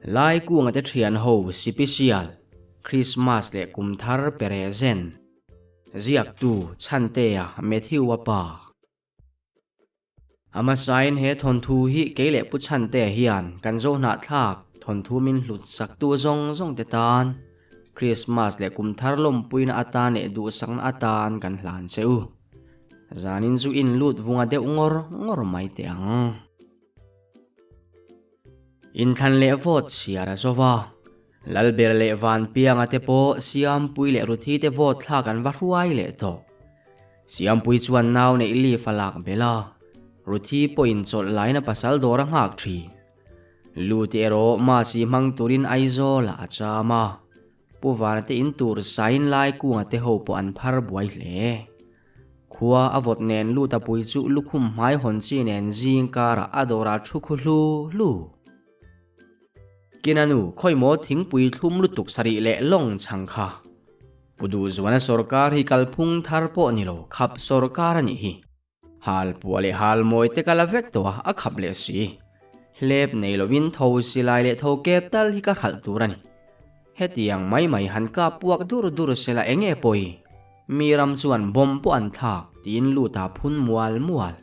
Laikunga te thian ho sipisial Krismas leh kumthar perezen ziaktu Chhantea Matthew-a pa. A hmasain he thawnthu hi kei leh Pu Chhantea hian kan zohnahthlak thawnthu min hlut saktu zawng zawng te tan Krismas leh kumthar lawmpuina atan leh duhsakna atan kan hlan che u. Zanin chu in lut vunga deuh ngawr ngawr mai teh ang. Inthlan leh vote chhiar a zo va, Lalber leh Vanpianga te pawh Siampui leh Ruthi te vote thlak an va hruai leh tawh. Siampui chuan nau neih leave a lak belh a, Ruthi pawhin chawlh laina pasal dawr a nghak thin. Luti erawh Masi hmang turin Aizawl ah a cham a, Pu Vana te in tur sain lai kunga te ho pawh an phar buai hle. Khua a vawt nen lut a pui chu lukhum hmai hawn chi nen zing karah a dawrah thu khu hlu hlu. Kina nu khawimaw thingpui thlum lutuk sarih leh lawng chhang kha. Pu Duhzuana sawrkar hi kalphung thar pawh ni lo khap sawrkar a nih hi. Hal puah leh hal mawi te ka la vek tawh a, a khap leh si. Hlep nei lovin tho silai leh tho kep tal hi ka hralh tur a ni. Hetiang mai mai han kap puak dur dur sela eng nge pawi? Mi ram chuan bomb pawh an thlak tiin Luta phun mual mual.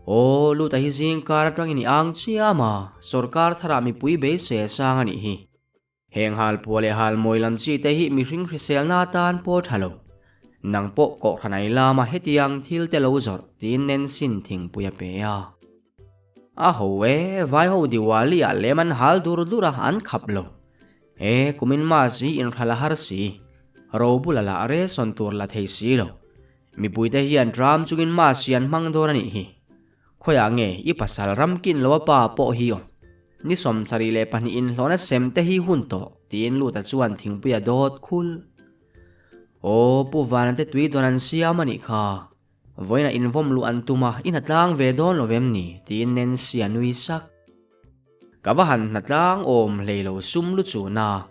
Aw, Luta hi zingkar atangin i ang chiam a, sawrkar tharah mipui beisei a sang a nih hi. Heng halpuah leh halmawi lam chi te hi mihring hriselna atan pawh tha lo. Nang pawh kohhranai lama hetiang thil te lo zawrh tiin Nancy'n thingpui a pe a. A ho e, vai ho Diwali ah lem an hal dur dur a, an khap lo. E, kumin Mas hi inhral a har si. Robula lah ration tur la thei si lo. Mipuite hian tram chungin Mas hi an hmang dawn a nih hi. Khawiah nge i pasal ram kin lo a pa pawh hi awm? Ni 72 inhlawhna sem te hi hun tawh, tiin Luta chuan thingpui a dawt khul. Aw, Pu Vana te tui dawn an siam a nih kha. Vawiinah invawm luh an tum a, i hnatlang ve dawn lo vem ni? tiin Nancy a nui sak. Ka va han hnatlang awm hlei lo sum lu chuna.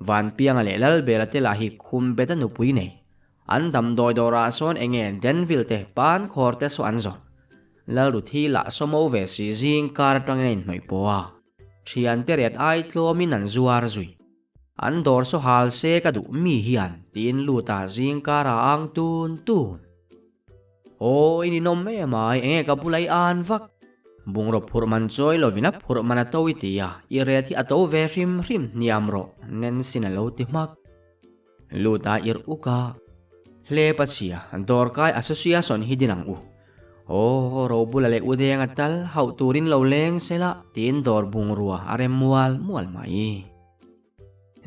Vanpianga leh Lalbela te lah hi khum bet a nupui nei. An damdawi dawrah sawn enge Danville te pan khawr te saw an zawrh. Lalruthi lah sawmo ve si zing kar atangin a inhnawih pawh a, thian te riat ai tlawmin an zuar zui. An dawr saw hal se ka duh mi hian tiin lut a zing kar a ang tun tun. Aw i ninawm em ai enge ka bula i an vak. Bungraw phurh man chawi lovin a phurh man a to i ti a, i ret hi a to ve hrim hrim hniam rawh Nancy'n a lo ti hmak. Lut a irh uk a, Hle pachhia, dawrkai association hi din ang u. Aw, Robula leh Udenga tal hauh turin lo leng sela tiin dawr bungrua a rem mual mual mai.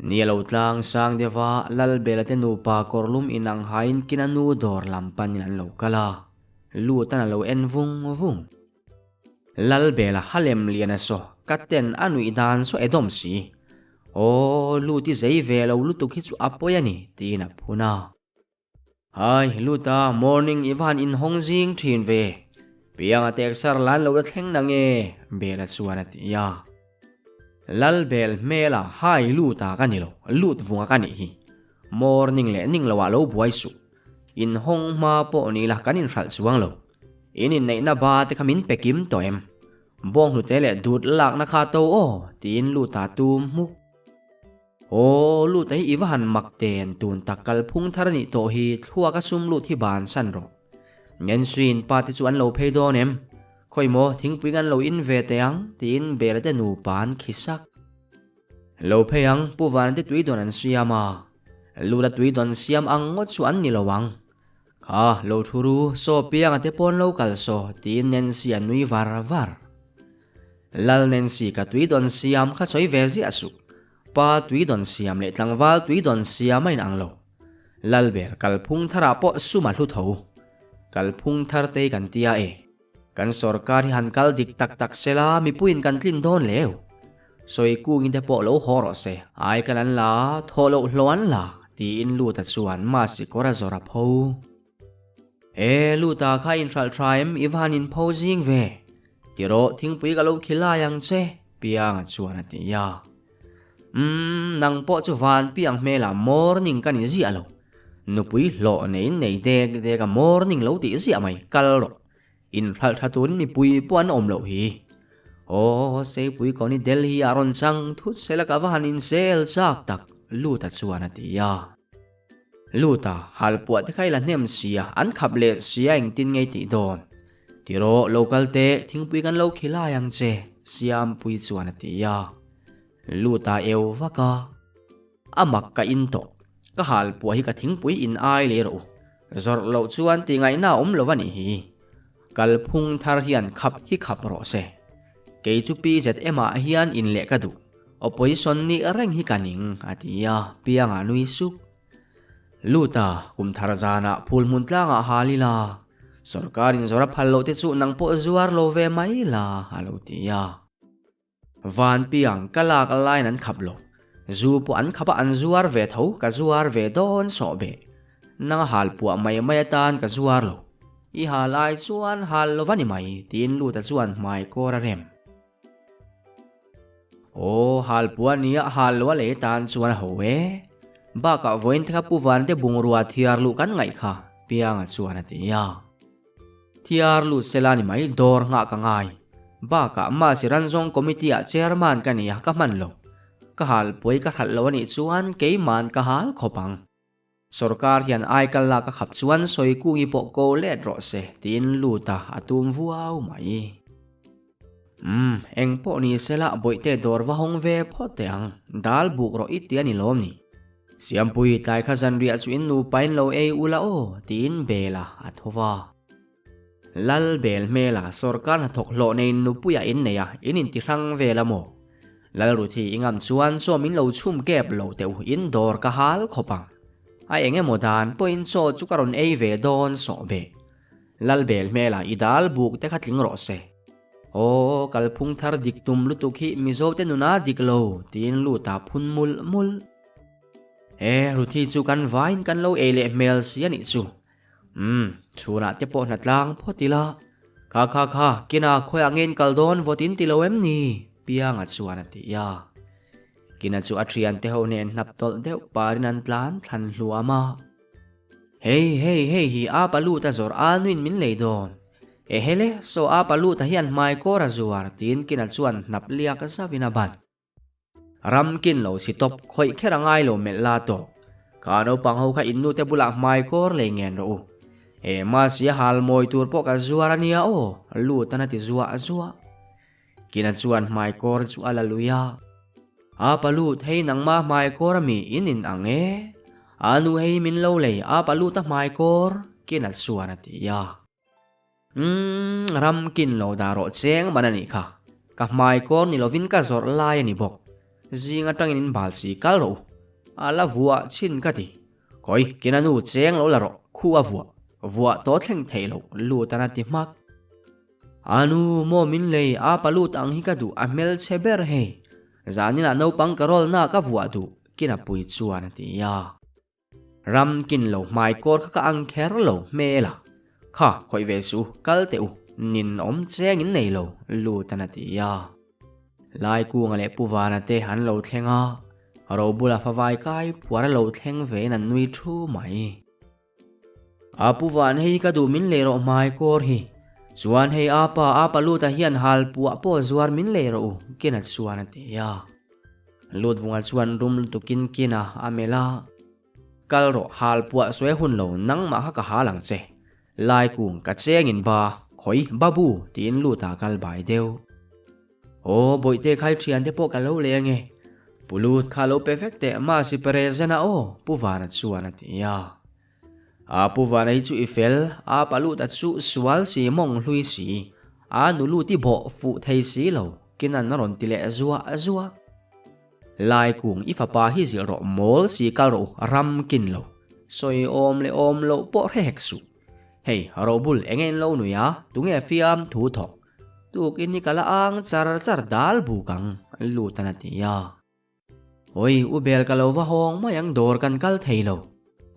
Ni a lo tlang sang deuh a, Lalbela te nupa kawrlum inang hain kina nu dawr lam panin an lo kal a, Lutan a lo en vung vung. Lalbela Halem liana saw ka ten a nuih dan saw edawm si. Aw, Lut i zei ve lo lutuk hi chu a pawi a ni, tiin a phun a. Hai, Luta, morning i va han inhawng zing thin ve. Pianga teksar lan lo la thleng na nge, Bela chuan a ti a. Lalbel hmela hai Luta ka ni lo, Lut vunga ka nih hi. Morning leh ning loah lo buai suh. Inhawng hma pawh ni la kan inhralh chuang lo. In inneihna ba te kha min pe kim tawh em? Bawnghnute leh dut lakna kha to aw, tiin Luta tum hmuk. Aw, Luta hi i va han mak ten tun tak kalphung thar a nih tawh hi thluak a sum lut hi bansan rawh. Ngensuin pa te chu an lo phei dawn em? Khawi maw, thingpui kan lo in ve teh ang, tiin Bela te nupa an khi sak. Lo phei ang, Pu Vana te tui dawn an siam a, Luta tui dawn siam ang ngawt chu an ni lo ang. Kha, lo thu ru, saw pianga te pawn lo kal saw, tiin Nancy a nui var var. Lal Nancy ka tui dawn siam kha sawi ve ziah suh. Pa tui dawn siam leh tlangval tui dawn siam a inang lo. Lal ber kalphung tharah pawh sum a hlu tho. Kalphung thar te hi kan tia e. Kan sorkar hi han kal dik tak tak sela mipuiin kan tlin dawn leu. Sawi kungin te pawh lo haw rawh se, ai kal an la, thawh loh hlawh an la, tiin Luta chuan Masi kawr a zawr a pho. E, Luta kha inhralh tha em, i va han inpho zing ve. Ti rawh, thingpui ka lo khilai ang che, Pianga chuan a ti a. Umm, nang pawh chu van piang hmelah morning ka ni ziah lo. Nupui hlawh neiin nei dek dek a morning lo tih ziah mai, kal rawh. Inhralh tha turin mipui pawh an awm loh hi. Aw, Seipui kawn hi Delhi ah rawn chang thut sela ka va han insel chak tak, Luta chuan a ti a. Luta, halpuah te kha i la hnem sia, an khap leh sia engtin ngei tih dawn. Tiraw, lo kal teh, thingpui kan lo khilai ang che, Siampui chuan a ti a. Luta eu vak a. A mak ka in tawh. Ka halpuah hi ka thingpui in ai leh rawh u. Zawrh loh chuan ti ngaihna a awm lo a nih hi. Kalphung thar hian khap hi khap rawh se. Kei chu PZM ah hian in leh ka duh. Opposition nih reng hi ka ning, a ti a, Pianga nui sup. Luta, kum thar zanah phul hmun tlangah hal ila, sorkar in zawr a phal loh te chu nang pawh zuar lo ve mai la, a lo ti a. Van piang ka lak laiin an khap lo. Zu pawh an khap a an zuar ve tho, ka zuar ve dawn sawh beh. Nang a hal puah mai mai atan ka zuar lo. I hal ai chuan hal lo va ni mai, tiin Luta chuan hmai kawr a rem. Aw, hal puah nia hal lo a lei tan chuan a ho e. Bakah vawiin te kha Pu Vante bungrua thiar luh kan ngaih kha, Pianga chuan a ti a. Thiar lut sela ni mai dawr nghah ka ngai. Bakah Masi Ranzawng Committee ah Chairman ka ni a, ka hman lo. Ka hal puai ka hralh lo a nih chuan keiman ka hal khawp ang. Sorkar hian aikal lak a khap chuan Sawikungi pawh ko let rawh se tiin lut a, a tum vuau mai. Umm, eng pawh ni sela bawihte dawr va hawng ve phawt teh ang, dal buk rawh i ti a ni lawm ni. Siampui, tlai kha zanriah chu in nupain lo ei ula aw, tiin Bela a tho va. Lal Bel hmela sawrkar hnathawk hlawh neiin nupuiah in nei a, in inti hrang vel a maw? Lal Ruthi i ngam chuan chaw min lo chhum kep lo teh u, in dawr ka hal khawp ang. A eng emaw dan pawhin chaw chu ka rawn ei ve dawn sawh be. Lal Bel hmela i dal buk te kha tling rawh se. Aw, kalphung thar dik tum lutuk hi Mizo te nuna dik lo, tiin lut a phun mul mul. E, Ruthi chu kan vaiin kan lo ei leh hmel si a nih chu. Umm, chhunah te pawh hna tlang phawt ila. Kha kha kha, kina khawiah nge in kal dawn vawt in ti lo em ni? Pianga chuan a ti a. Kina chu a thiante ho nen hnap tawlh deuh parin an tlan thlan hluam a. Hei hei hei hi a palut a zawrh a nuin min lei dawn. Ehele, saw a palut a hian hmai kawr a zuar tiin kina chuan hnap liak zauhin a ban. Ram kin lo si tawp khawih kher a ngai lo melh la tawh. Kha naupang ho kha in nute bulah hmai kawr lei ngen rawh u. He Masi a hal mawi tur pawh ka zuar a nia aw, lut an a ti zuah zuah. Kina chuan hmai kawr chu a la lui a. A palut hei nangmah hmai kawr a mi in in ang e. A nu hei min lo lei a palut a hmai kawr, Kina chuan a ti a. Umm, ram kin lo dah rawh cheng man a nih kha. Ka hmai kawr ni lovin ka zawrh lai a ni bawk. Zing atangin in bal si kal rawh u. A la vuah chhin ka ti. Khawi, kina nu cheng lo la rawh, khu a vuah. Vuah tawh thleng theih loh, lut an a ti hmak. A nu, maw min lei, a pa lut ang hi ka duh, a hmelchhe ber hei. Zaninah naupang ka roll na ka vuah duh, kina pui chuan a ti a. Ram kin lo hmai kawr kha ka ang kher lo hmel a. Kha, khawih ve suh u, kal teh u, nin awm cheng in nei lo, Lutan a ti a. Laikunga leh Pu Vana te an lo thleng a, Robula favai kai phuar a lo thleng ve in an nui thu mai. A Pu Van hei ka duh min lei rawh hmai kawr hi, chuan hei a pa a pa Luta hian hal puah pawh zuar min lei rawh u, Kina chuan a ti a. Lut vunga chuan rum lutukin Kina a melh a, Kal rawh, hal puah sawi a hun lo, nangmah kha ka hal ang che. Lai kung ka chengin ba, khawi, babu, tiin Lut a kal bai deuh. Aw, bawihte khai thiante pawh ka lo lei ange. Pu Lut kha lo pe vek teh, mahse present a aw, Pu Vana chuan a ti a. A Pu Vana hi chu i fel, a pa Lut a chu sual si mawng hlui si, a nu Lut i bawh fuh thei si lo, Kinan a rawn ti leh zuah zuah. Lai kung i fapa hi zilh rawh mawl si kal rawh u, ram kin lo. Sawi awm leh awm loh pawh hre hek suh. Hei, Robul enge in lo nui a, tunge fiam thu thawk. Tukin hi ka la ang char char dal buk ang, Lutan a ti a. Awi, u Bel ka lo va hawng mai ang dawr kan kal thei lo.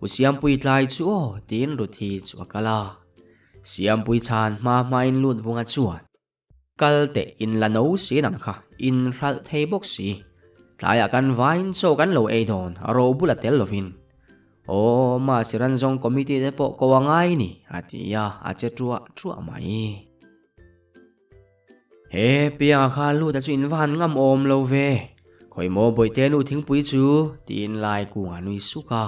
U Siampui tlai chu aw, tiin Ruthi chu a kal a. Siampui chhan hma hmain lut vunga chuan. Kal teh in la no si nang kha, in hralh thei bawk si. Tlaiah kan vain chaw kan lo ei dawn, ro bula tel lovin. Aw, mahse Ranzawng committee te pawh ko a ngai ni, a ti a, a che ṭuah ṭuah mai. He Pianga kha lut a chu in va han ngam awm lo ve, khawi maw Bawihte nu thingpui chu tiin lai kung a nui suk a.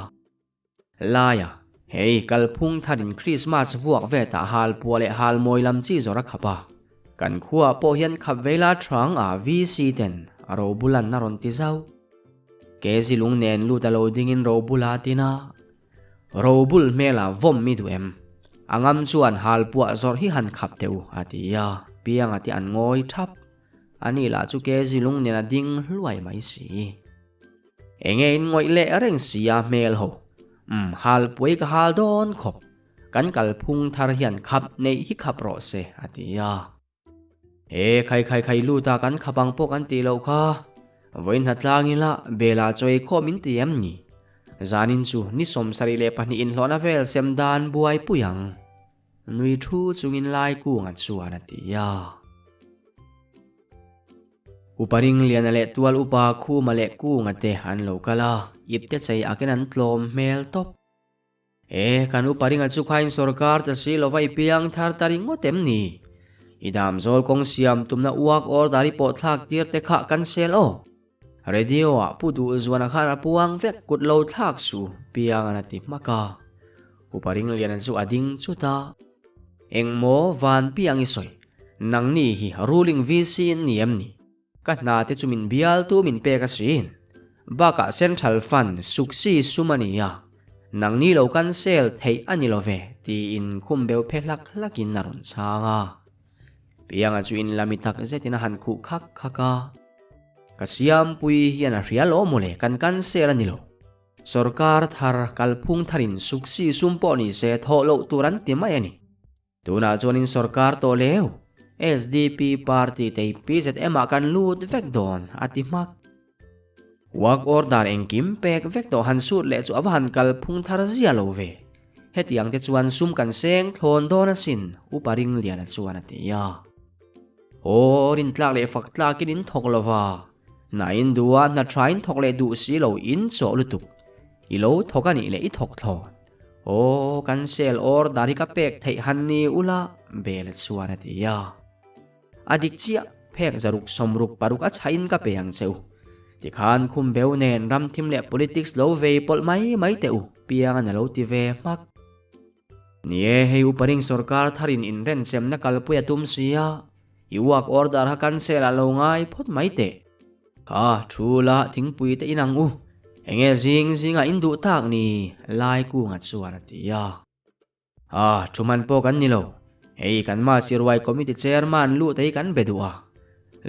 Laia, hei kalphung tharin Krismas vuak vetah halpuah leh halmawi lam chi zawrh a khap a. Kan khuaah pawh hian khap veila thang a VC ten a robulan a rawn ti zauh. Kezi lung nen lut a lo dingin robula a tin a. Robul hmelah vawm mi duh em? A ngam chuan halpuah zawrh hi han khap teh u a ti a, Pianga te an ngawi thap. Ani lah chu Kezi lung nen a ding hluai mai si. Enge in ngawih leh reng si a hmel ho. Umm hal puai ka hal dawn khawp. Kan kalphung thar hian khap neih hi khap rawh se a ti a. He khai khai khai lut a kan khap ang pawh kan tih loh kha. Vawiin hna tlang ila bela chaw ei khawm in ti em ni? Zanin chu ni 72 inhlawhna vel sem dan buai pui ang. Nui thu chungin lai kunga chuan a ti a. Upa Ringliana leh Tual Upa Khuma leh Kunga te an lo kal a, ipte chei akin an tlawm hmel tawp. E, kan Upa Ringa chu khain sawrkar ta si lova i piang thar ta ringawt em ni? I dam zawl kawng siam tumna uak order i pawh thlak tir te kha kan sel aw. Radio ah Pu Duhzuana khan a puang vek kut lo thlak su, Piangan a ti hmak a. Upa Ringliana chu a ding chut a. Engmaw van piang i sawi? Nangni hi ruling VC in ni em ni? Ka hna te chu min bialtu min pek asin. Bakah Central Fund suksi sum a ni a, nangni lo cancel theih a ni lo ve tiin khum beuh phe hlak hlakin a rawn chhang a. Pianga chu in lami tak zetin a han khuh khak khak a. Ka siampui hian a hria lo mawle kan cancel a ni lo. Sorkar thar kalphung tharin suksi sum pawh ni se thawh loh tur an ti mai a ni. Tunah chuanin sorkar tawh leu, SDP party te hi PZM ah kan lut vek dawn, a ti hmak. Work order engkim pek vek tawh han sut leh chu a va han kalphung thar zia lo ve. Hetiang te chuan sum kan seng thlawn dawn asin, Upa Ringliana chuan a ti a. Aw, rintlak leh fak tlakin in thawk lo va, na in duh a, hna tha in thawk leh duh si lo, in chawh lutuk. I lo thawk a nih leh i thawk thlawn. Aw, kan sel order hi ka pek theih han ni ula, Bela chuan a ti a. A dik chiah, phek zaruk 66 a chhain ka pe ang che u. Tikhan khum beu nen ram thim leh politics lo vei pawlh mai mai teh u, Piangan a lo ti ve hmak. Ni e, hei Uparing sorkar tharin inrenchemna kalpui a tum si a, i work order kha cancel ah lo ngai phawt mai teh. Kha, thu la, thingpui te in ang u. Enge zing zingah in duh tak ni? Laikunga chuan a ti a. A, thu man pawh kan ni lo. Hei kan Masi ruai committee chairman lut hi kan be duh a.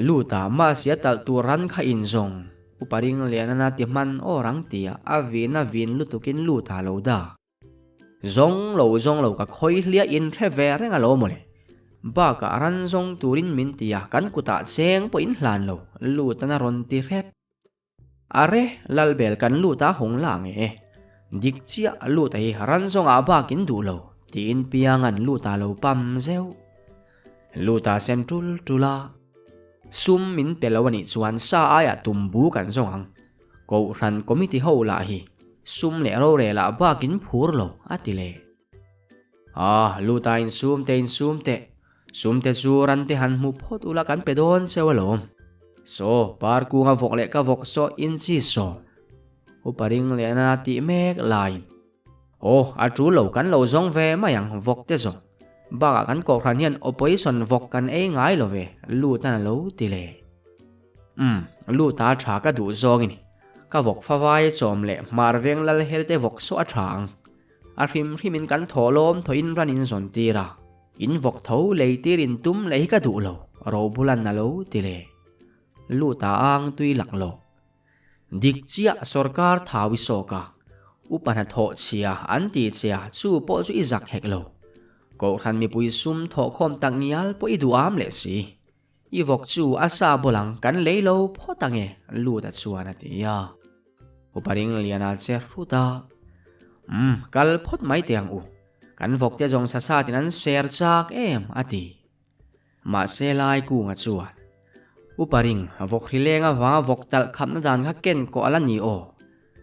Luta Masi a talh tur ran kha in zawng. Upa Ringlianana ti hman awr ang tia a vin a vin lutukin luta lo dak. Zawng lo zawng lo ka khawi hliah in hre ve reng alo mawle. Bakah ran zawng turin min ti a, kan kutah cheng pawh in hlan lo, lut an a rawn ti hrep. Are, Lalbel kan lut a hawng la nge e. Dik chiah lut a hi ran zawngah bak in duh lo, tiin Pianga'n lut a lo pam zeuh. Lut a sen tul tul a. Sum min pe lo anih chuan sa aiah tumbu kan zawng ang. Kohhran committee ho lah hi sum leh rorel ah bakin phur lo a ti leh. Ah, luta in sum te in sum teh, sum te chu ran te han hmu phawt ula kan pe dawn cheu alawm. Saw, par kunga vawk leh ka vawk saw in chi saw. Upa ring leh na tih mek laiin. Aw, a tul lo kan lo zawng ve mai ang vawk te zawng. Bakah kan kohhran hian opposition vawk kan ei ngai lo ve, lutan a lo ti leh. Umm, luta tha ka duh zawng i ni. Ka vawk favai chawm leh hmar veng lal hel te vawk saw a tha ang. A hrim hrim in kan thaw lawm thaw in ran in zawn tir a. In vawk tho lei tir in tum leh hi ka duh lo, Robulan a lo ti leh. Luta ang tui lak lo. Dik chiah sawrkar thau i sawk a, upa hnathawh chhia an ti che a chu pawh chu i zak hek lo. Kohhran mipui sum thawhkhawm tak ngial pawh i duh am leh si. I vawk chu a sa bawlh ang, kan lei lo phawt ange, Luta chuan a ti a. Upa Ringliana che hrut a, Umm, kal phawt mai teh ang u, kan vawk te zawng sa satin an ser chak em, a ti. Mahse lai kunga chuan, Upa Ring, vawk hri leng avanga vawk talh khapna dan kha ken kawh a la ni aw.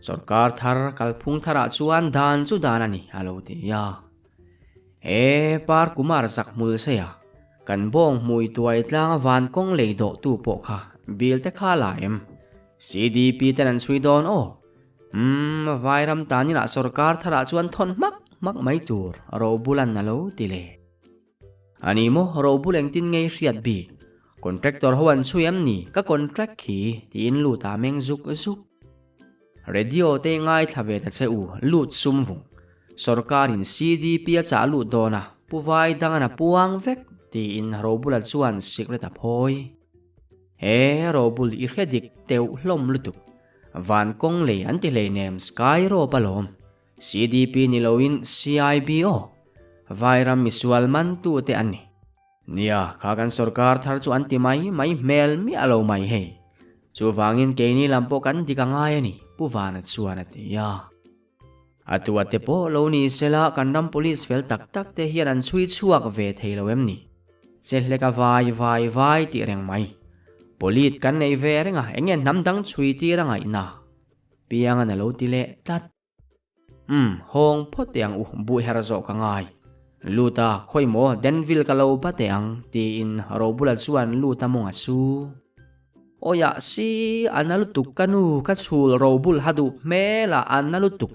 Sorkar thar kalphung tharah chuan dan chu dan a ni, a lo ti a. E, Par Kumar zak hmul sei a. Kan bawng hmui tuai tlanga van kawng lei dawh tu pawh kha bill te kha la em? CDP ten an chhui dawn aw. Umm, Vairam tanin ah sorkar tharah chuan thawn hmak hmak mai tur Robulan a lo ti le. A ni maw, Robul engtin ngei hriat bik? Contractor ho an chhui em ni? Ka contract khi tiin lut a meng zuk zuk. Radio te ngaithla ve ta che u, lut sum vung. Sorkarin CDP a chah lut dawn a, Pu Vai dangan a puang vek, tiin Robula chuan sikret a phawi. He Robul i hre dik teuh hlawm lutuk. Van kawng lei an ti hleinem Sky Rope alawm. CDP ni loin CIB aw. Vairam misual mantu te an ni. Nia, kha kan sorkar thar chu an ti mai mai hmel miah lo mai hei. Chuvangin keini lam pawh kan dik a ngai a ni, Pu Vana chuan a ti a. A tua te pawh lo ni sela kan ram police fel tak tak te hian an chhui chhuak ve thei lo em ni? Che hlek a vai vai vai tih reng mai. Polit kan nei ve reng a, enge hnam dang chhui tir a ngaihna? Piangan a lo ti leh tlat. Umm, hawng phawt teh ang u, buh her zawh ka ngai. Luta, khawi maw, Danville ka lo ba teh ang, tiin Robula chuan Luta mawng a su. Awiah si, a na lutuk ka nu, ka chhul Robul ha duh hmel a, a na lutuk.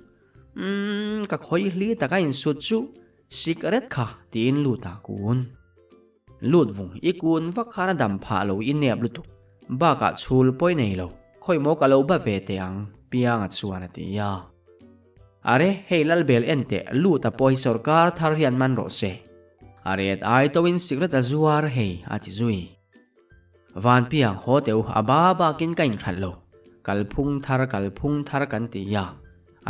Umm, ka khawi hli tak a insut chu, sikret kha, tiin Luta a kun. Lut vung, i kun vak khan a dam phah lo, i nep lutuk. Bakah chhul pawi nei lo, khawi maw ka lo ba ve teh ang, Pianga chuan a ti a. Are, hei Lalbel en teh, lut a pawh hi sawrkar thar hian man rawh se. A ret ai tawhin sikret a zuar hei, a ti zui. Van Piang, haw teh u, a ba bakin ka inhrat lo. Kalphung thar, kalphung thar kan ti a.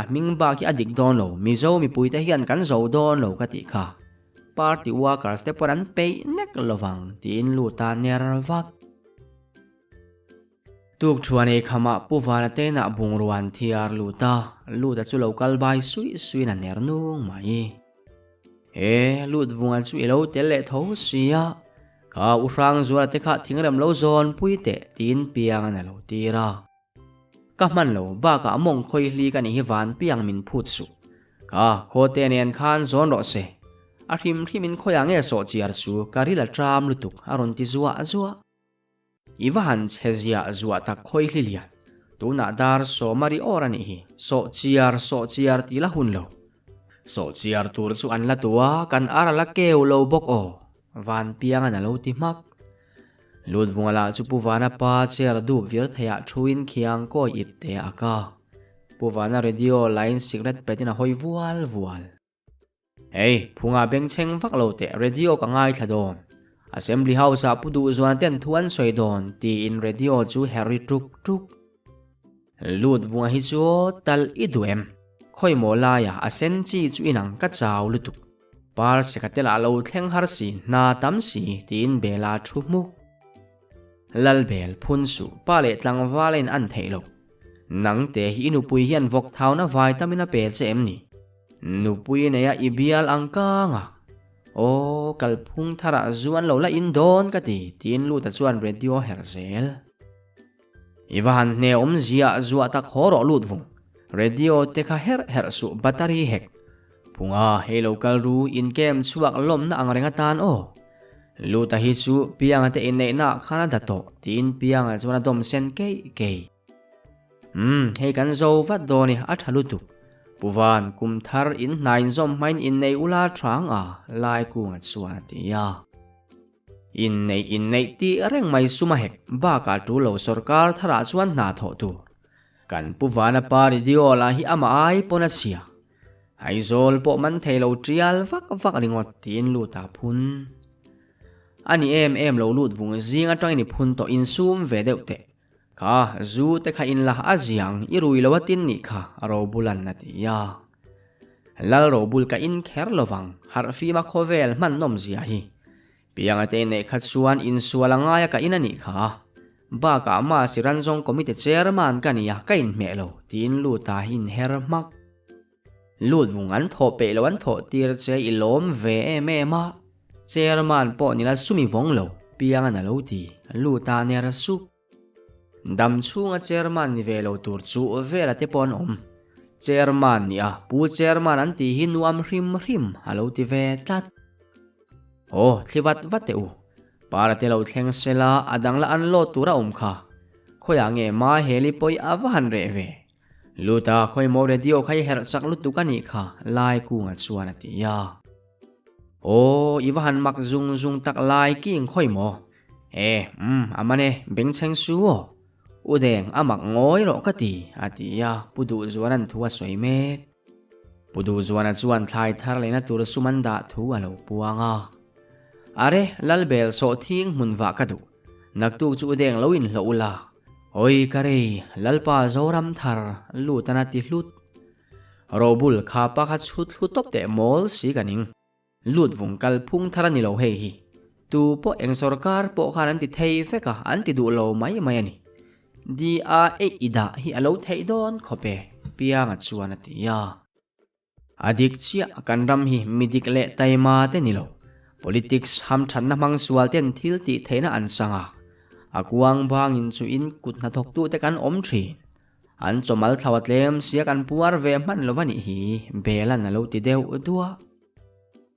A hming bak hi a dik dawn lo, Mizo mipuite hian kan zo dawn lo ka tih kha. Party workers te pawh an peih nek lovang tiin lut a ner vak. Tuk thuan ei khamah Pu Vana tenah bungrua an thiar lut a, lut a chu lo kal bai suih suihin a ner nung mai. He lut vunga chu i lo tel leh tho si a, kha U Hrangzuala te kha thingrem lo zawn pui teh tiin Piangan a lo tir a. Ka hman lo, bakah mawng khawi hli ka nih hi van piang min phut suh. Ka khawte nen khan zawn rawh se. A hrim hrim in khawiah nge sawh chiar chu ka ril a tram lutuk a rawn ti zuah zuah. I va han chhe ziah zuah tak khawi hli lian. Tunah dar sawma ri awr a nih hi, sawh chiar sawh chiar ti la hun lo. Sawh chiar tur chu an la tu a, kan ar a la keu lo bawk aw. Van piangan a lo ti hmak. Lutvunga lah chu Pu Vana pa chair dup vir theiah thuin khiang kawi ip te a ka. Pu Vana radio lain sikret petin a hawi vual vual. Hei, phunga bengchheng vak lo teh radio ka ngaithla dawn. Assembly House ah Pu Duhzuana ten thu an sawi dawn tiin radio chu her ri tuk tuk. Lutvunga hi chu tal i duh em? Khawi maw laia a sen chi chu inang ka chau lutuk. Par seka te lah lo thleng har si, hna tam si, tiin Bela thu hmuk. Lalbel, phun suh, pa leh tlangval a in an theih lo. Nang te hi i nupui hian vawk thauna vai tamin a pe che em ni? Nupui neia i bial ang kang a. Aw, kalphung tharah zu an lo la in dawn ka ti, tiin Luta chuan radio her zel. I va han hne awm ziah zuah tak haw rawh lut vung. Radio te kha herh herh suh battery hek. Phunga hei lo kal ru in kem chhuak lawmna ang reng atan aw. Luta hi chu Pianga te inneihna ah khan a da tawh tiin Pianga chuan a dawm sen keih keih. Umm hei kan zo vat dawn i a tha lutuk. Pu Van kum thar in hna inzawm hmain innei ula thang a Laikunga chuan a ti a. Inneih inneih tih reng mai sum a hek bakah tul lo sorkar tharah chuan hna thawh tur. Kan Pu Vana pa radio lah hi amah ai pawn a chhia. Aizawl pawh man thei lo tial vak vak ringawt tiin lut a phun. A ni em em lo lut vung zing atangin i phun tawh insum ve deuh teh. Kha zu te kha in la a ziang i rui lo a tin nih kha Robulan a ti a. Lal Robul ka in kher lovang harh fima khawvel hman nawm zia hi. Pianga te neih kha chuan insual a ngai a ka in a nih kha. Bakah Masi Ranzawng Committee Chairman ka ni a ka inhmeh lo tiin lut a inher hmak. Lut vung an thawh peih lo an thawh tir che i lawm ve em em a, Chairman pawh nila sumi vawng lo, Piangan a lo ti, lut a ner sup. Dam chhunga Chairman ni ve lo tur chu Vela te pawh an awm. Chairman nia Pu Chairman an tih hi nuam hrim hrim a lo ti ve tlat. Aw, thli vat vat teh u. Para te lo thleng sela a dang la unload tur a awm kha. Khawiah nge Maheli pawh a va han reh ve. Luta khawi maw radio kha i herh chak lutuk a nih kha Laikunga chuan a ti a. Aw i va han mak zung zung tak lai king khawi maw. E umm a man e bengchheng su aw. U Deng a mak ngawi rawh ka ti a ti a Pu Duhzuana'n thu a sawi mek. Pu Duhzuana chuan thlai thar lehna tur sum an dah thu a lo puang a. Are Lalbel sawh thing hmun vah ka duh. Naktuk chu U Deng lo inhlawh ula. Awi ka rei, Lalpa Zoram thar lut ana ti hlut. Robul kha pa kha chhut thlu tawp teh mawl si ka ning. Lut vung kal phung thar a ni lo hei hi. Tu pawh eng sorkar pawh khan an ti thei vek a, an ti duh lo mai mai a ni. DA eih i dah hi a lo theih dawn khawp e, Pianga chuan a ti a. A dik chiah kan ram hi mi dik leh taima te ni lo. Politics hamthatna hmang sual ten thil tih theihna an chang a. A kuang bangin chu in kut hnathawktu te kan awm thin. An chawmal thlau a tlem sia kan puar ve hman lo a nih hi, Belan a lo ti deuh duah.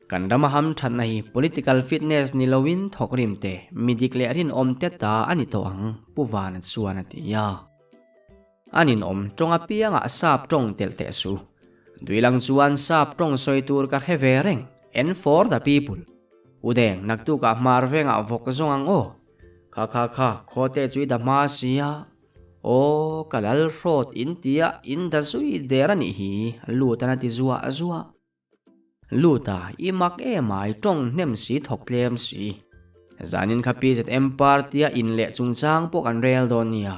Kan rama hamthatna hi political fitness ni loin thawk rim te, mi dik leh rinawm te ta a ni tawh ang, Pu Vana chuan a ti a. A ninawm tawng apiangah sap tawng telh teh su. Duilang chuan sap tawng sawi tur ka hre ve reng, and for the people. U Deng, naktukah hmar vengah vawk zawng ang aw. Kha kha kha, khawte chu i da hma sia. Aw, ka lal hrawt in tia in da zui der a nih hi, lut an a ti zuah zuah. Luta, i mak emai, tawng hnem si thawk tlem si. Zanin kha PZM party a in leh chungchang pawh kan rel dawn nia.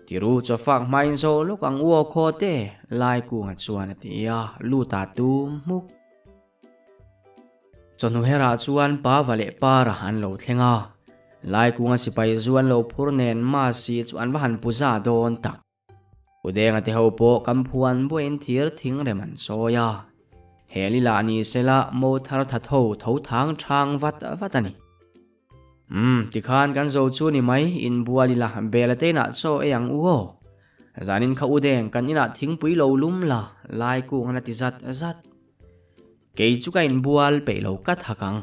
Tiru chawfak hmain zo lawk ang u aw khaw te, Laikunga chuan a ti a, Luta tum hmuk. Chawhnu herah chuan Pava leh Para an lo thleng a, Laikunga sipai zu an lo phur nen Masi chu an va han pu za dawn tak. Udenga te ho pawh kan phuan buaiin thir thing rem an sawi a, he lila ni sela mo thar tha tho tho thang thang vat vat a ni. Umm, tikhan kan zo chu ni mai, inbual ila bela te inah chaw ei ang u aw. Zanin kha Udeng kan inah thingpui lo lum la, lai kung an a ti zat zat. Kei chu ka inbual peih lo ka thak ang,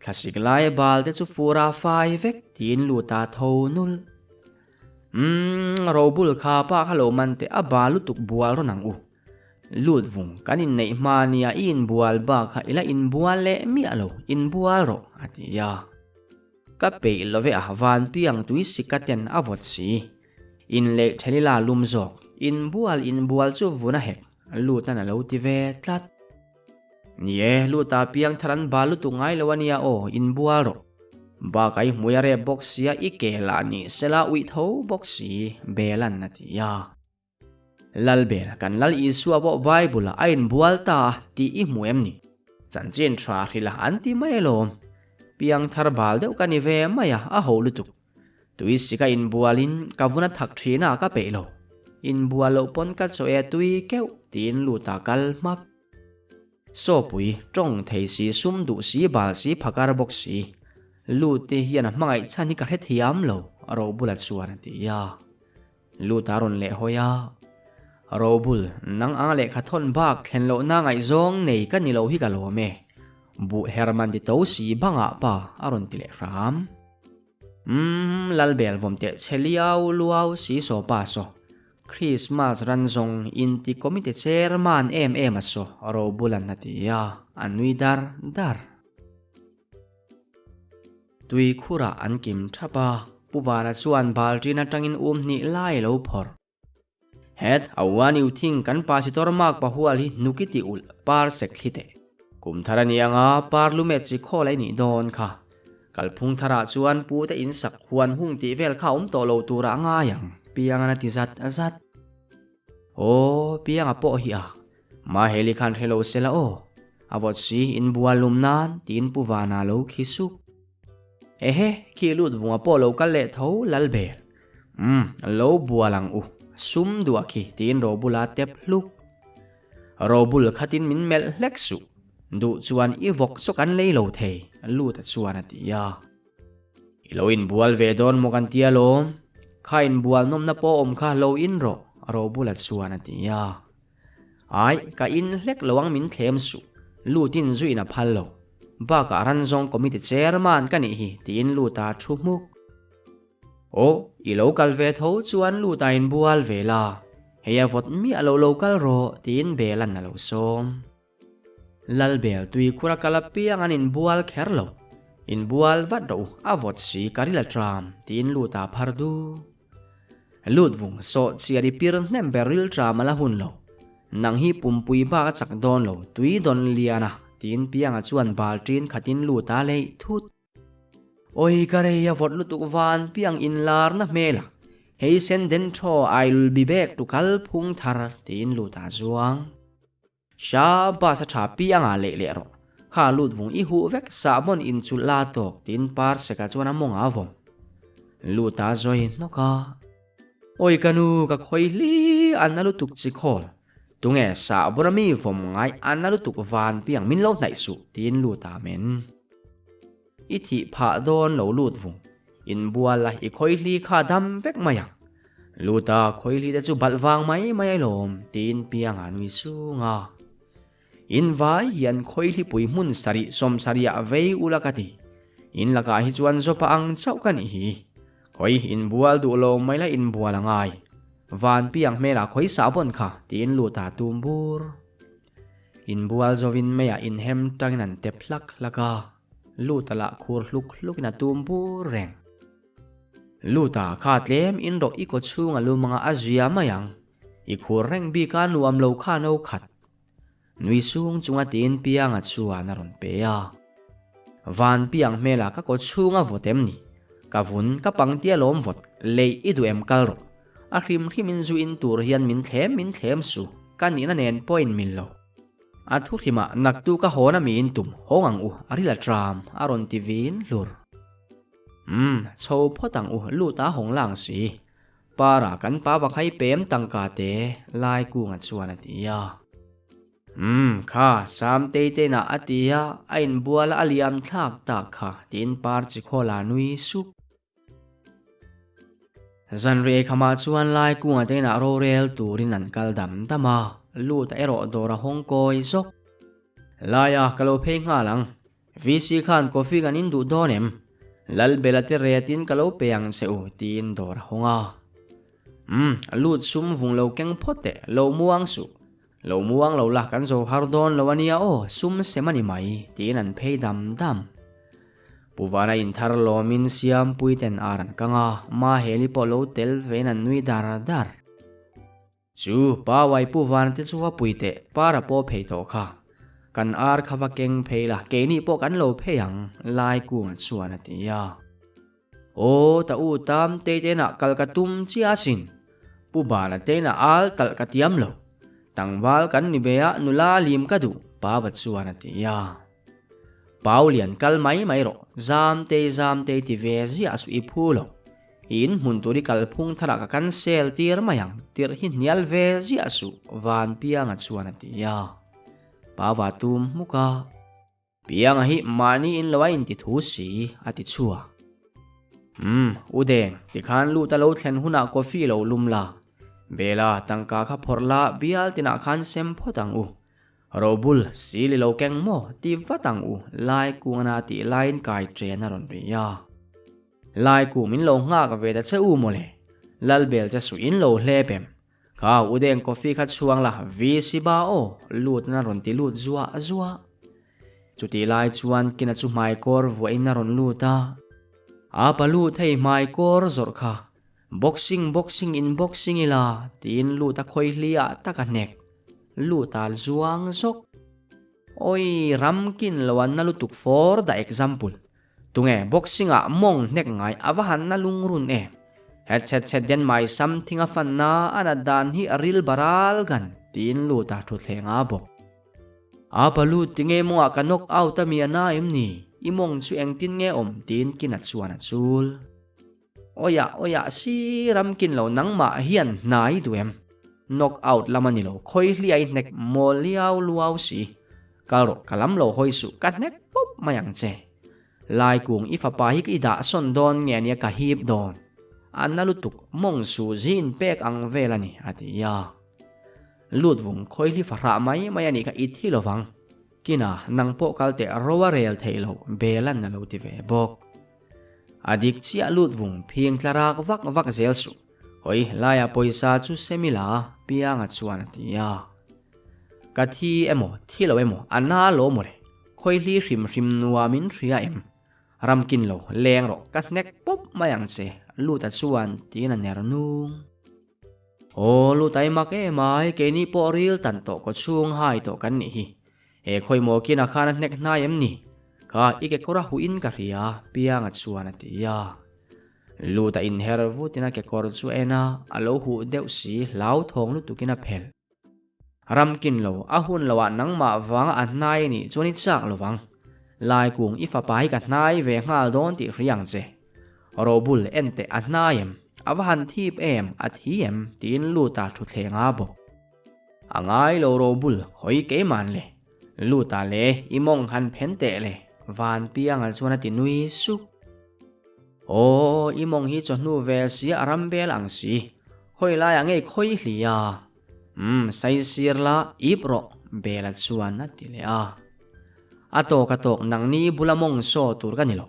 Thlasik laia bal te chu fur a fai vek tiin lut a tho nul. Umm, Robul kha pa kha lo man teh a bal lutuk bual rawn ang u. Lut vung, kan inneih hma nia i inbual bak kha ila inbual leh miah lo, inbual rawh a ti a. Ka peih lo ve a, vanpiang tui sika ten a vawt si. Inleih thelila lum zawk, inbual inbual chu vun a hek, lut an a lo ti ve tlat. Ni e, luta piang thar an bal lutuk ngai lo ania aw, inbual rawh. Bakah i hmui a rep bawk sia, i ke lah ni sela uih tho bawk si, Belan a ti a. Lalbel, kan Lal Isua pawh Bible-ah a inbual ta a tih i hmu em ni? Chanchin tha hrilh a an ti mai alawm. Piang thar bal deuh ka ni ve mai a, a ho lutuk. Tui sika inbualin ka vun a thak thin a ka peih lo. Inbual loh pawn ka chaw e tui keuh tiin luta kal hmak. Sawpui, tawng thei si, sum duh si, bal si, phakar bawk si. Lut te hian a hmangaih chhan hi ka hrethiam lo, Robula chuan a ti a. Lut a rawn leh hawi a. Robul, nang anga lehkha thawn bak thlen lohna ngaihzawng nei ka ni lo hi ka lawm e. Buh herman ti to si bangah pa a rawn ti leh hram. Umm, Lalbel vawm teh che liau luau si saw pa saw. Christmas ran zawng inti committee chairman em em a saw Robulan a ti a, a nui dar dar. Tui khurah an kim thap a, Pu Vana chuan balṭin aṭangin um hnih lai a lo phawrh. Het, a uan iu thing kan pasitor mak pahual hi hnuk i ti ulh par sek thli teh. Kum thar a ni anga par lumet chi khawl ai nih dawn kha. Kalphung tharah chuan pu te in sak huan hung tih vel kha awm tawh lo turah a ngai ang, Pianga na ti zat zat. Aw, Pianga pawh hi a. Maheli khan hre lo sela aw. A vawt si, inbual lum nan, tiin Pu Vana lo khi suk. Ehe, khi lut vunga pawh lo kal leh tho Lalbel. Umm, lo bual ang u, sum duah khi tiin Robula tep hluk. Robul khatin min melh hlek suh, duh chuan i vawk chu kan lei lo thei, Luta chuan a ti a. I lo inbual ve dawn maw kan ti alawm, kha inbual nawmna pawh awm kha lo in rawh, Robula chuan a ti a. Ai, ka in hlek lo ang min thlem suh, Lutin zuin a phal lo. Bakah Ranzawng Committee Chairman ka nih hi tiin Luta thu hmuk. Aw, i lo kal ve tho chuan Luta inbual ve la, hei a vawt miah lo lo kal rawh tiin Bela'n a lo sawm. Lalbel tuikhur a kal apiang an inbual kher lo. Inbual vat rawh u, a vawt si ka ril a tram, tiin lut a phar du. Lut vung sawh chiar i pir hnem ber ril tram a la hun lo. Nang hi pumpui bak a chak dawn lo, tui dawn lian a, tiin Pianga chuan bal ṭin khatin lut a leih thut. Awi ka rei a vawt lutuk van piang inlarna hmel a, hei sen den thaw ailul bi bek tu kal phung thar tiin lut a zuang. Sha bus a tha piang ah leh leh rawh, kha lut vung i huh vek sahbawn in chulh la tawk tiin par seka chuan a mawng a vawm. Lut a zawi hnawk a. Awi ka nu ka khawi hli a na lutuk chi khawl, tunge sahbawn a mi vawm ngai a na lutuk van piang min lo hnaih suh tiin lut a men. I thih phah dawn lo lut vung. Inbual la i khawihli kha dam vek mai ang. Lut a, khawihli te chu balh vang mai mai alawm, tiin Pianga nui sung a. In vai hian khawihli pui hmun sarih sawmsarih ah vei ula ka ti. In lakah hi chuan zawpa ang chauh ka nih hi. Khawi inbual duh lo mai la inbual a ngai. Van Piang hmelah khawi sahbawn kha, tiin lut a tum bur. Inbual zawin meiah inhem tangin an tep hlak hlak a, Luta lah khur hluk hlukin a tum bur reng. Luta kha tlem in rawh i kaw chhung a lum anga a zia mai ang, i khur reng bik a nuam lo kha no khat. Nui sung chunga tiin Pianga chuan a rawn pe a. Van Piang hmelah ka kaw chhung a vawt em ni? Ka vun ka pangtia lawm vawt, leih i duh em kal rawh. A hrim hrim in zu in tur hian min thlem min thlem su, ka nihna nen pawh in mil lo. A thu hrimah naktu ka hawn a mi in tum hawng ang u, a ril a tram, a rawn ti vin hlur. Umm, chho phawt ang u, lut a hawng lang si. Para kan pa va khai pem tangka te, lai kunga chuan a ti a. Umm, kha, Samtei te inah a ti a, a inbual a a liam thlak tak kha, tiin par chi khawl a nui sup. Zanriah khamah chuan lai kungah te inah rorel turin an kal dam dam a, lut erawh dawr a hawng kawi zawk. Laia ka lo phei nghal ang, VC khan coffee kan in duh dawn em? Lalbela te retin ka lo pe ang che u tiin dawr a hawng a. Umm, lut sum vung lo keng phawt teh, lo muang suh. Lo muang lo la kan zo har dawn lo ania aw, sum sem a ni mai tiin an phei dam dam. Pu Vana inthar lawmin Siampui ten ar an kang a, Maheli pawh lo tel vein an nui dar dar. Chu, Pa Wai Pu Vana te chu va pui teh, Para pawh phei tawh kha. Kan ar kha va keng phei la, keini pawh kan lo phei ang, Laikunga chuan a ti a. Aw, ta u tam tei tenah kal ka tum chiah asin. Pu Bana tenah al talh ka tiam lo. Tlangval kan ni ve a, nula lim ka duh, Pa va chuan a ti a. Paulian kal mai mai rawh, Zamtei Zamtei ti ve ziah suh i phu lo. I in hmun tur i kalphung tharah ka cancel tir mai ang, tirh hi hnial ve ziah suh, Vanpianga chuan a ti a. Pava tum hmuk a. Pianga hi mahni in lo a inti thu si, a ti chhuak. Umm, U Deng, tikhan lut a lo thlen hunah coffee lo lum la. Bela, tangka kha phawrh la, bial tinah khan sem phawt ang u. Robul, sil i lo keng maw? Ti vat ang u, Lai kung ana tih laiin kai chen a rawn ri a. Lai kung min lo nghak ve ta che u mawle. Lalbel che suh in lo hlep em? Kha u deng coffee kha chhuang la, VC ba aw, lut na rawn ti lut zuah zuah. Chutih lai chuan kina chu hmaikawr vuahin a rawn lut a. A pa lut hei hmaikawr zawrh kha Boxing boxing in boxing ila tiin lut a khawi hliah tak a hnek. Lut a zuang zawk. Awi ram kin lo an na lutuk for the example. Tunge boxing ah mawng hnek ngai a va han na lungrun em. Het chet chet den mai something a fan na a nat dan hi a ril baral gan tiin lut a thutthleng a bawk. A pa lut tinge mawng ah ka knock out a mi a na em ni? I mawng chu engtin nge awm tiin kin a chuan a chul. Awiah awiah si ram kin lo nangmah hian hna i duh em? Knock out lam a ni lo, khawi hliah i hnek mawl liau luau si. Kal rawh, ka lam lo hawi suh, ka hnek pawp mai ang che. Lai kung i fapa hi ka i dah sawn dawn nge ania ka hip dawn. A na lutuk, mawng su zin pek ang vel a ni, a ti a. Lut vung khawi hli fahrah mai mai a nih kha i thi lovang. Kina, nang pawh kal teh ro a rel theih loh, Bela'n a lo ti ve bawk. A dik chiah lut vung phing tla rak vak vak zel suh. Hawi, laia pawisa chu Semila pianga chuan a ti a. Ka thi emaw, thi lo emaw, a na lo mawle. Khawihli hrim hrim nuamin hria em? Ramkin lo, leng rawh, ka hnek pawp mai ang che, Luta chuan tiin a ner nung. Aw, Luta i mak em ai, keini pawh ril tan tawh kaw chhung hai tawh kan nih hi. He khawimaw kina khan a hnek hnai em ni? Kha, i kekawr a huh in ka hria, Pianga chuan a ti a. Luta inher vutin a kekawr chu a en a, a lo huh deuh si, hlauthawng lutukin a phelh. Ramkin lo, a hun loah nangmah vanga a hnai a nih chuan i chak lo vang. Laikung, i fapa hi ka hnai ve nghal dawn tih hria ang che. Robul, en teh, a hnai em? A va han thip em? A thi em? Tiin Luta thutthleng a bawk. A ngai lo Robul, khawi keiman le. Luta le, i mawng han phen teh le, Vanpianga chuan a ti nui suk. Aw, i mawng hi chawhnu vel sia a ram bel ang si. Khawi laiah ngei khawi hlia? Umm, sai sir la, ip rawh, Bela chuan a ti leh a. A tawk a tawk, nangni bula mawng saw tur ka ni lo.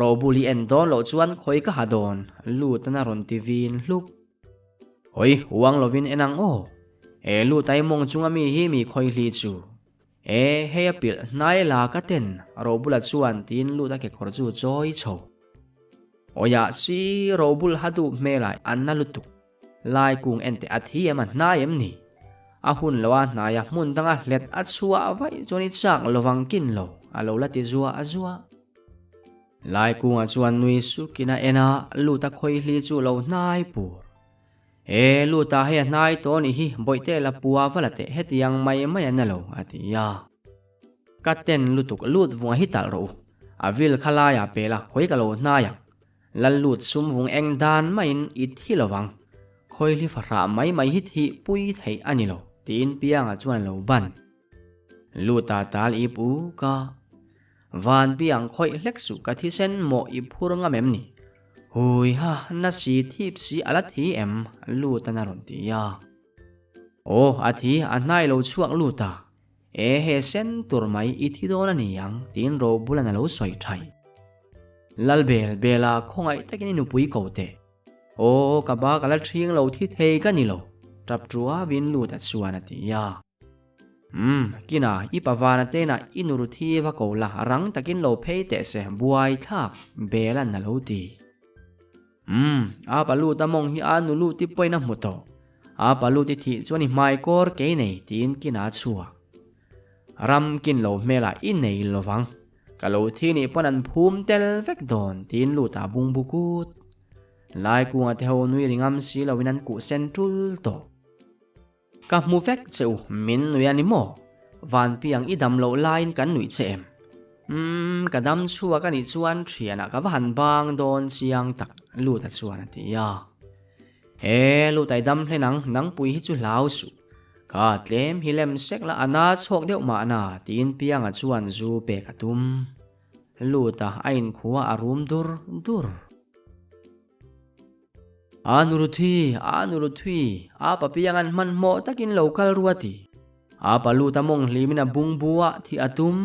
Robul i en dawn loh chuan khawi ka ha dawn, Lutan a rawn ti vin hluk. Hawi, uang lovin en ang aw. E Lutai mawng chunga mi hi mi khawi hli chu. E, hei a pilh hnai la ka ten, Robula chuan tiin Luta kekawr chu chawi chho. Awiah si, Robul ha duh hmelah a na lutuk. Lai kung en teh a thi em a hnai em ni? A hun lo a hnai a hmun danga hlet a chhuah vaih chuan i chak lovang kin lo, a lo la ti zuah zuah. Lai kungah chuan nui sukin a en a, lut a khawihli chu lo hnai pur. E, lut ah hei a hnai tawh nih hi, bawihte la pua va la teh hetiang mai mai a na lo, a ti a. Ka ten lutuk lut vunga hi talh rawh u, a vil kha laiah pel a khawi ka lo hnai ang. Lal lut sum vung eng dan maiin i thi lo vang. Khawihli fahrah mai mai hi thih pui theih a ni lo, tiin Pianga chuan a lo ban. Luta tal i pu ka. Van Piang khawih hlek suh ka thisen mawh i phur ngam em ni? Hui ha, na si thip si a la thi em? Lutan a rawn ti a. Aw, a thi, a hnai lo chhuak lut a. E he sen tur mai i thi dawn a ni ang, tiin Robulan a lo sawi thai. Lal bel bel a khawngaih takin i nupui ko teh. Aw, ka ba ka la ṭhing lo thi thei ka ni lo, ṭap ṭuavin lut a chuan a ti a. Umm, kina i pavana tena i nuru thi va ko la rang takin lo phei teh se buai thlak, Belan a lo ti. Umm, a pa lut a mawng hi a nu lut i pawhin a hmu tawh. A pa lut i thih chuan i hmai kawr kei nei tiin kina a chhuak. Ram kin lo hmelah i nei lovang. Ka lo thi nih pawn an phum tel vek dawn tiin lut ah bungbu kut. Lai kunga te ho nui ri ngam si loin an kuh sen tul tawh. Ka hmu vek che u, min nui a ni maw? Vanpiang i dam loh laiin kan nuih che em? Umm, ka dam chhuak a nih chuan thianah ka va han bang dawn chiang tak, Luta chuan a ti a. He, Luta i dam hlen ang, nangpui hi chu hlau suh. Ka tlem hi lem sek la, a na chhuak deuh mahna, tiin Pianga chuan zu pek a tum. Luta a inkhua a rum dur dur. A nuruthi, a nuruthi, a papiang an hmanhmawh takin lo kal ru a ti. A palut a mawng hlimin a bungbu a, thi a tum.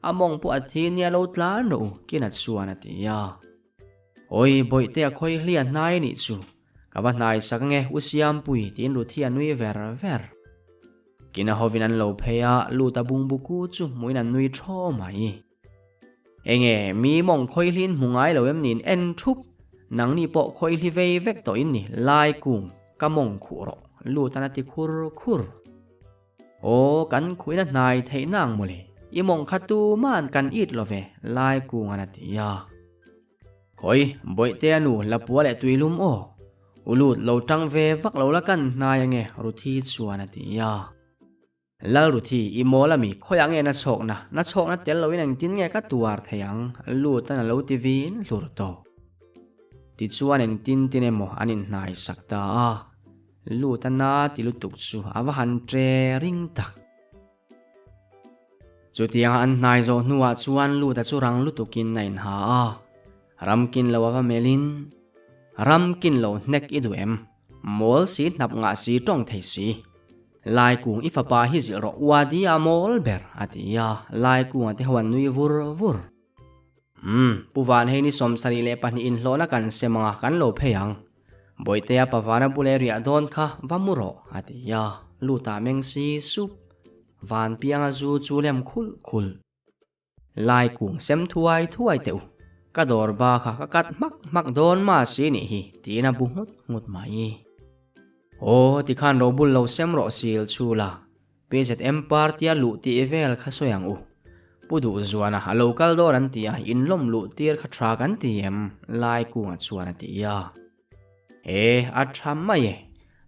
A mawng pawh a thi nia lo tlan rawh u, Kinat chuan a ti a. Awi, bawihte a khawi hli a hnai nih chu. Ka va hnai sak nge, U Siampui, tiin Ruthi a nui ver ver. Kina hovin an lo phei a, lut a bungbu ku chu hmuin an nui thaw mai. Enge, mi mawng khawihlin hmu ngai lo em niin en thup, nangni pawh khawihli vei vek tawh in ni, lai kung, ka mawng khuh rawh, lut an a ti khur khur. Aw, kan khuhin a hnai theih na ang mawle, i mawng kha tuman kan it lo ve, lai kung an a ti a. Khawi, Bawihtea nu, Lapua leh Tuilum aw, u lut lo tang ve vak lo la kan hnai ange, Ruthi chuan a ti a. Lalruthi, i mawl ami, khawiah nge na chhawkna? Na chhawkna tel loin engtin nge ka tuar thei ang? Lutan a lo ti vin hlur tawh. Tichuan engtin tin emaw an inhnai sak ta a, Luta na ti lutuk chu a va han tre ring tak. Chutianga an hnai zawh hnuah chuan Luta chu rang lutukin a inha a, Ramkin lo a va melhin, Ramkin lo hnek i duh em? Mawl si hnap ngah si tawng thei si. Laikung i fapa hi zilh rawh Wadi a mawl ber a ti a, Laikunga te ho an nui vur vur. Umm, Pu Van hei ni 72 inhlawhna kan sem anga kan lo phei ang. Bawihtea Pavana bula i riah dawn kha va mu rawh a ti a, lut ah meng si sup. Van pianga zu chu lem khulh khulh. Lai kung sem thuai thuai teh u, ka dawr ba kha ka kat hmak hmak dawn ma si nih hi tiin a bu nghut nghut mai. Aw tikhan robul lo sem rawh sil chhula, PZM party a luh tih vel kha sawi ang u. Pu Duhzuana a lo kal dawn an ti a, in lawm luh tir kha tha kan ti em? Lai kunga chuan a ti a. E, a tha mai e.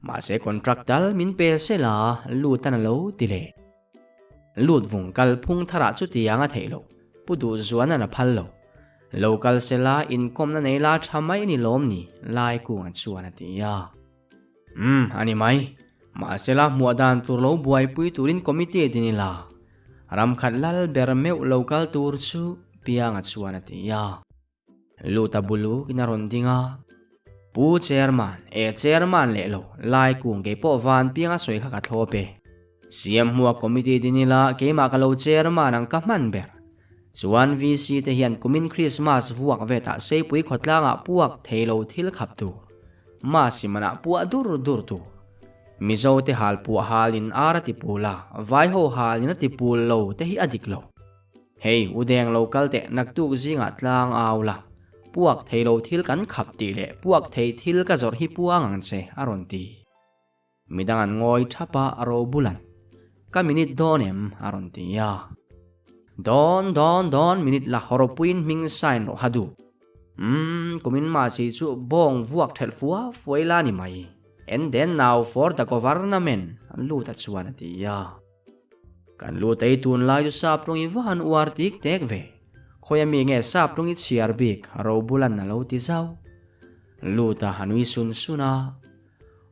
Mahse contract tal min pe sela lutan a lo ti leh. Lut vung kal phung tharah chutiang a theih loh. Pu Duhzuanan a phal lo. Lo kal sela inkawmna nei la tha mai ni lawm ni, Laikunga chuan a ti a. Umm, a ni mai. Mahsela hmuah dan tur lo buaipui turin committee din ila. Ram khat lal ber meuh lo kal tur chu Pianga chuan a ti a. Luta bulu in a rawn ding a. Pu Chairman, e Chairman leh lo, lai kung kei pawh van piang a sawi kha ka thlawp e. CM hmua committee din ila keimah ka lo Chairman ang ka hman ber. Chuan VC te hian kumin Christmas vuak vetah Seipui khawtlangah puak thei lo thil khap tur. Masi manah puah dur dur tur. Mizo te hal puah halin ar a ti pul a, vaiho halin a ti pul lo te hi a dik lo. Hei, u deng lo kal teh naktuk zingah tlang au la, puak thei lo thil kan khap tih leh puak thei thil ka zawrh hi puang ang che, a rawn ti. Midang an ngawi thap a, a ro bulan. Ka minute dawn em? a rawn ti a. Dawn, dawn, dawn, minute la hawrawpuiin hming sign rawh ha duh. Umm, kumin mahse chu bawng vuak thelh fua fuai la ni mai. And then now for the government, lut a chuan a ti a. Kan lut ei tun lai chu sap rawng i va han uar tik tek ve. Khawi ami nge sap rawng i chhiar bik ro bulan a lo ti zau. Lut a nui sun sun a.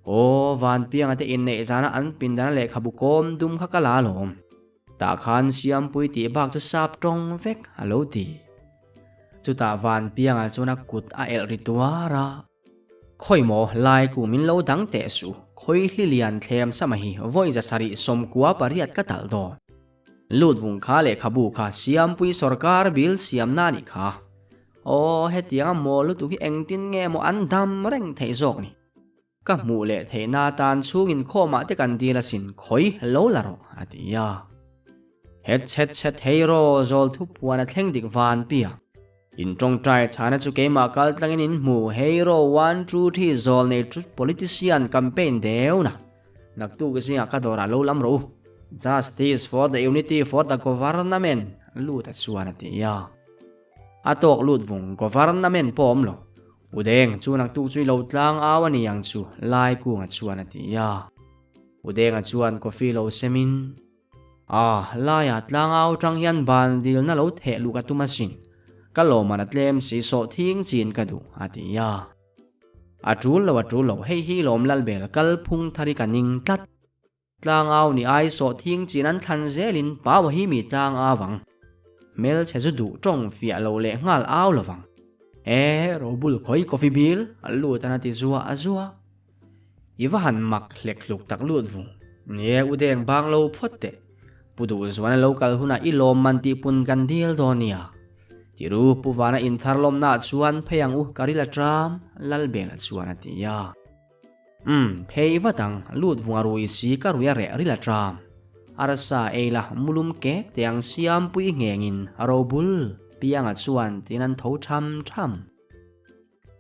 Aw, Vanpianga te inneih zana an pindana lehkhabu kawm dum kha ka la alawm. Tah khan Siampui tih bak chu sap tawng vek a lo ti. Chutah Vanpianga chuan a kut a elh ri tuar a. Khawi maw, lai ku min lo dang teh suh, khawi hli lian thlem sama hi vawi 798 ka talh dawn. Lut vung kha lehkhabu kha Siampui sorkar bill siamna a nih kha. Aw, hetianga maw lutuk hi engtin nge maw an dam reng theih zawk ni. Ka hmuh leh theihna atan chhungin khawmah te kan dil asin, khawi lo la rawh, a ti a. Het chhet chhet hei raw zawl thu puan a thleng dik van piah. In tawngtai chhana chu keimah kal tlangin in hmu hero one two three zawl nei thut politician campaign deuhna naktuk zingah ka dawrah lo lam rawh u. Justice for the unity for the government lut a chuan a ti a. A tawk lut vung government pawh awm lo. Udeng chu naktuk chu i lo tlang au a ni ang chu Laikunga chuan a ti a. Udenga chuan coffee lo semin. A, laiah tlangau tang hian ban dilna lo theh luh ka tum asin. Ka lawmman a tlem si sawh thing chin ka duh, a ti a. A tul lo, a tul lo, hei hi lawm Lalbel kal phung thar i ka ning tlat. Tlangau ni ai sawh thing chin an thlan zelin Paua hi mi tlangau ang. Hmelchhe zu duh tawng fiah lo leh nghal au lovang. E, Robul khawi coffee bill? A lut an a ti zuah a zuah. I va han mak hlek hluk tak lut vung. Nie u deng bang lo phawt teh. Pu Duhzuana lo kal hunah i lawm man tih pun kan dil dawn nia. Tiru Pu Vana inthar lawmnaah chuan phei ang u ka ril a ṭam, Lalbela chuan a ti a. Umm, phei vat ang, lut vung a rui si ka rui a reh ril a ṭam. Arsa ei la mulum kek teh ang Siampui nghengin a robul Pianga chuan tiin an tho ṭham ṭham.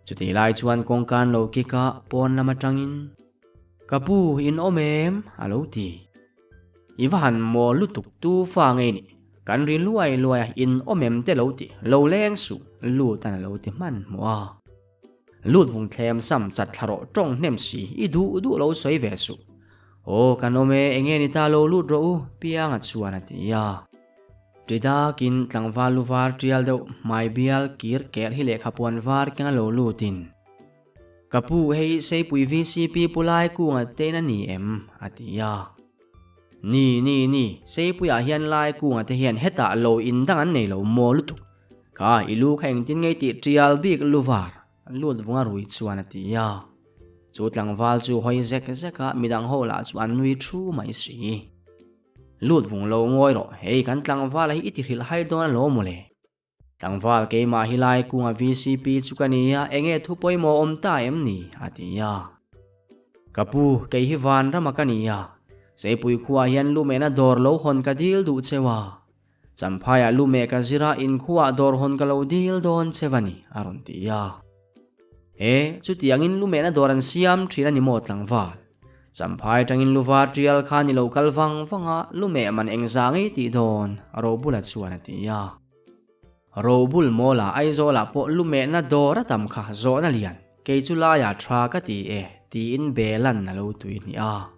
Chutih lai chuan kawngka an lo kik a, pawn lam atangin, Ka pu, in awm em? a lo ti. I va han mawl lutuk tu fa ngei ni, kan ri luai luai a, in awm em te lo ti, lo leng suh, lut an a lo ti hmanhmawh a. Lut vung thlem sam chat thla rawh tawng hnem si, i duh duh lo sawi ve suh. Aw, kan awm e, enge ni ta lo lut rawh u, Pianga chuan a ti a. Ṭi dakin tlangval lu var ṭial deuh hmai bial kir ker hi lehkha puan var keng a lo lutin, Ka pu, hei Seipui VCP pu lai kunga te in a ni em? a ti a. Ni, ni, ni, Seipuiah hian lai kunga te hian hetah lo in dang an nei lo maw lutuk. Kha, i lu kha engtin ngei tih ṭial bik lu var, lut vunga rui chuan a ti a. Chu tlangval chu hawi zek zek a, midang ho lah chu an nui thu mai si. Lut vung lo ngawi rawh, hei kan tlangvala hi i ti hrilh hai dawn alawm mawle. Tlangval keimah hi lai kunga vcp chu ka ni a, enge thu pawimawh awm ta em ni? a ti a. Ka pu, kei hi Vanrama ka ni a, Seipui khuaah hian lumehna dawr lo hawn ka dil duh cheu a. Champhaiah lumeh ka zir a, inkhuaah dawr hawn ka lo dil dawn cheu a ni, a rawn ti a. E, chutiangin lumehna dawr an siam thin a ni maw tlangval? Champhai atangin luva tial kha ni lo kal vang vang a, lumeh man engzah ngei tih dawn? Robula chuan a ti a. Robul mawla Aizawlah pawh lumehna dawr a tam kha zawhna lian, kei chu laiah tha ka ti e, tiin Belan a lo tui hnih a.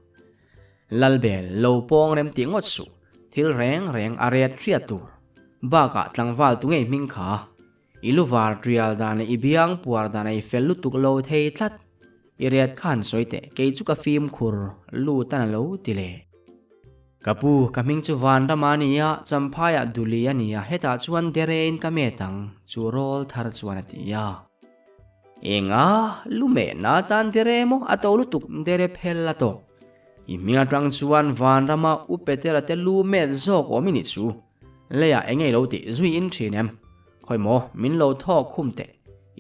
Lalbel lo pawng rem tih ngawt suh, thil reng reng a ret hriat tur. Bakah tlangval tu ngei hming kha. I lu var tial dan leh i biang puar dan a i fel lutuk lo thei tlat. I ret kha han sawi teh, kei chu ka fimkhur lut a na lo ti le. Ka pu, ka hming chu Vanrama a ni a, Champhaiah Duli a ni a, hetah chuan Derein ka met ang, chu rawl thar chuan a ti a. Enga, lu mehna atan Dere maw a to lutuk Dere phel a tawk. I hming atang chuan Vanrama U Petera te lu met zawk awm i nih chu. Leiah eng nge lo tih zui in thin em? Khawi maw, min lo thawk khum teh.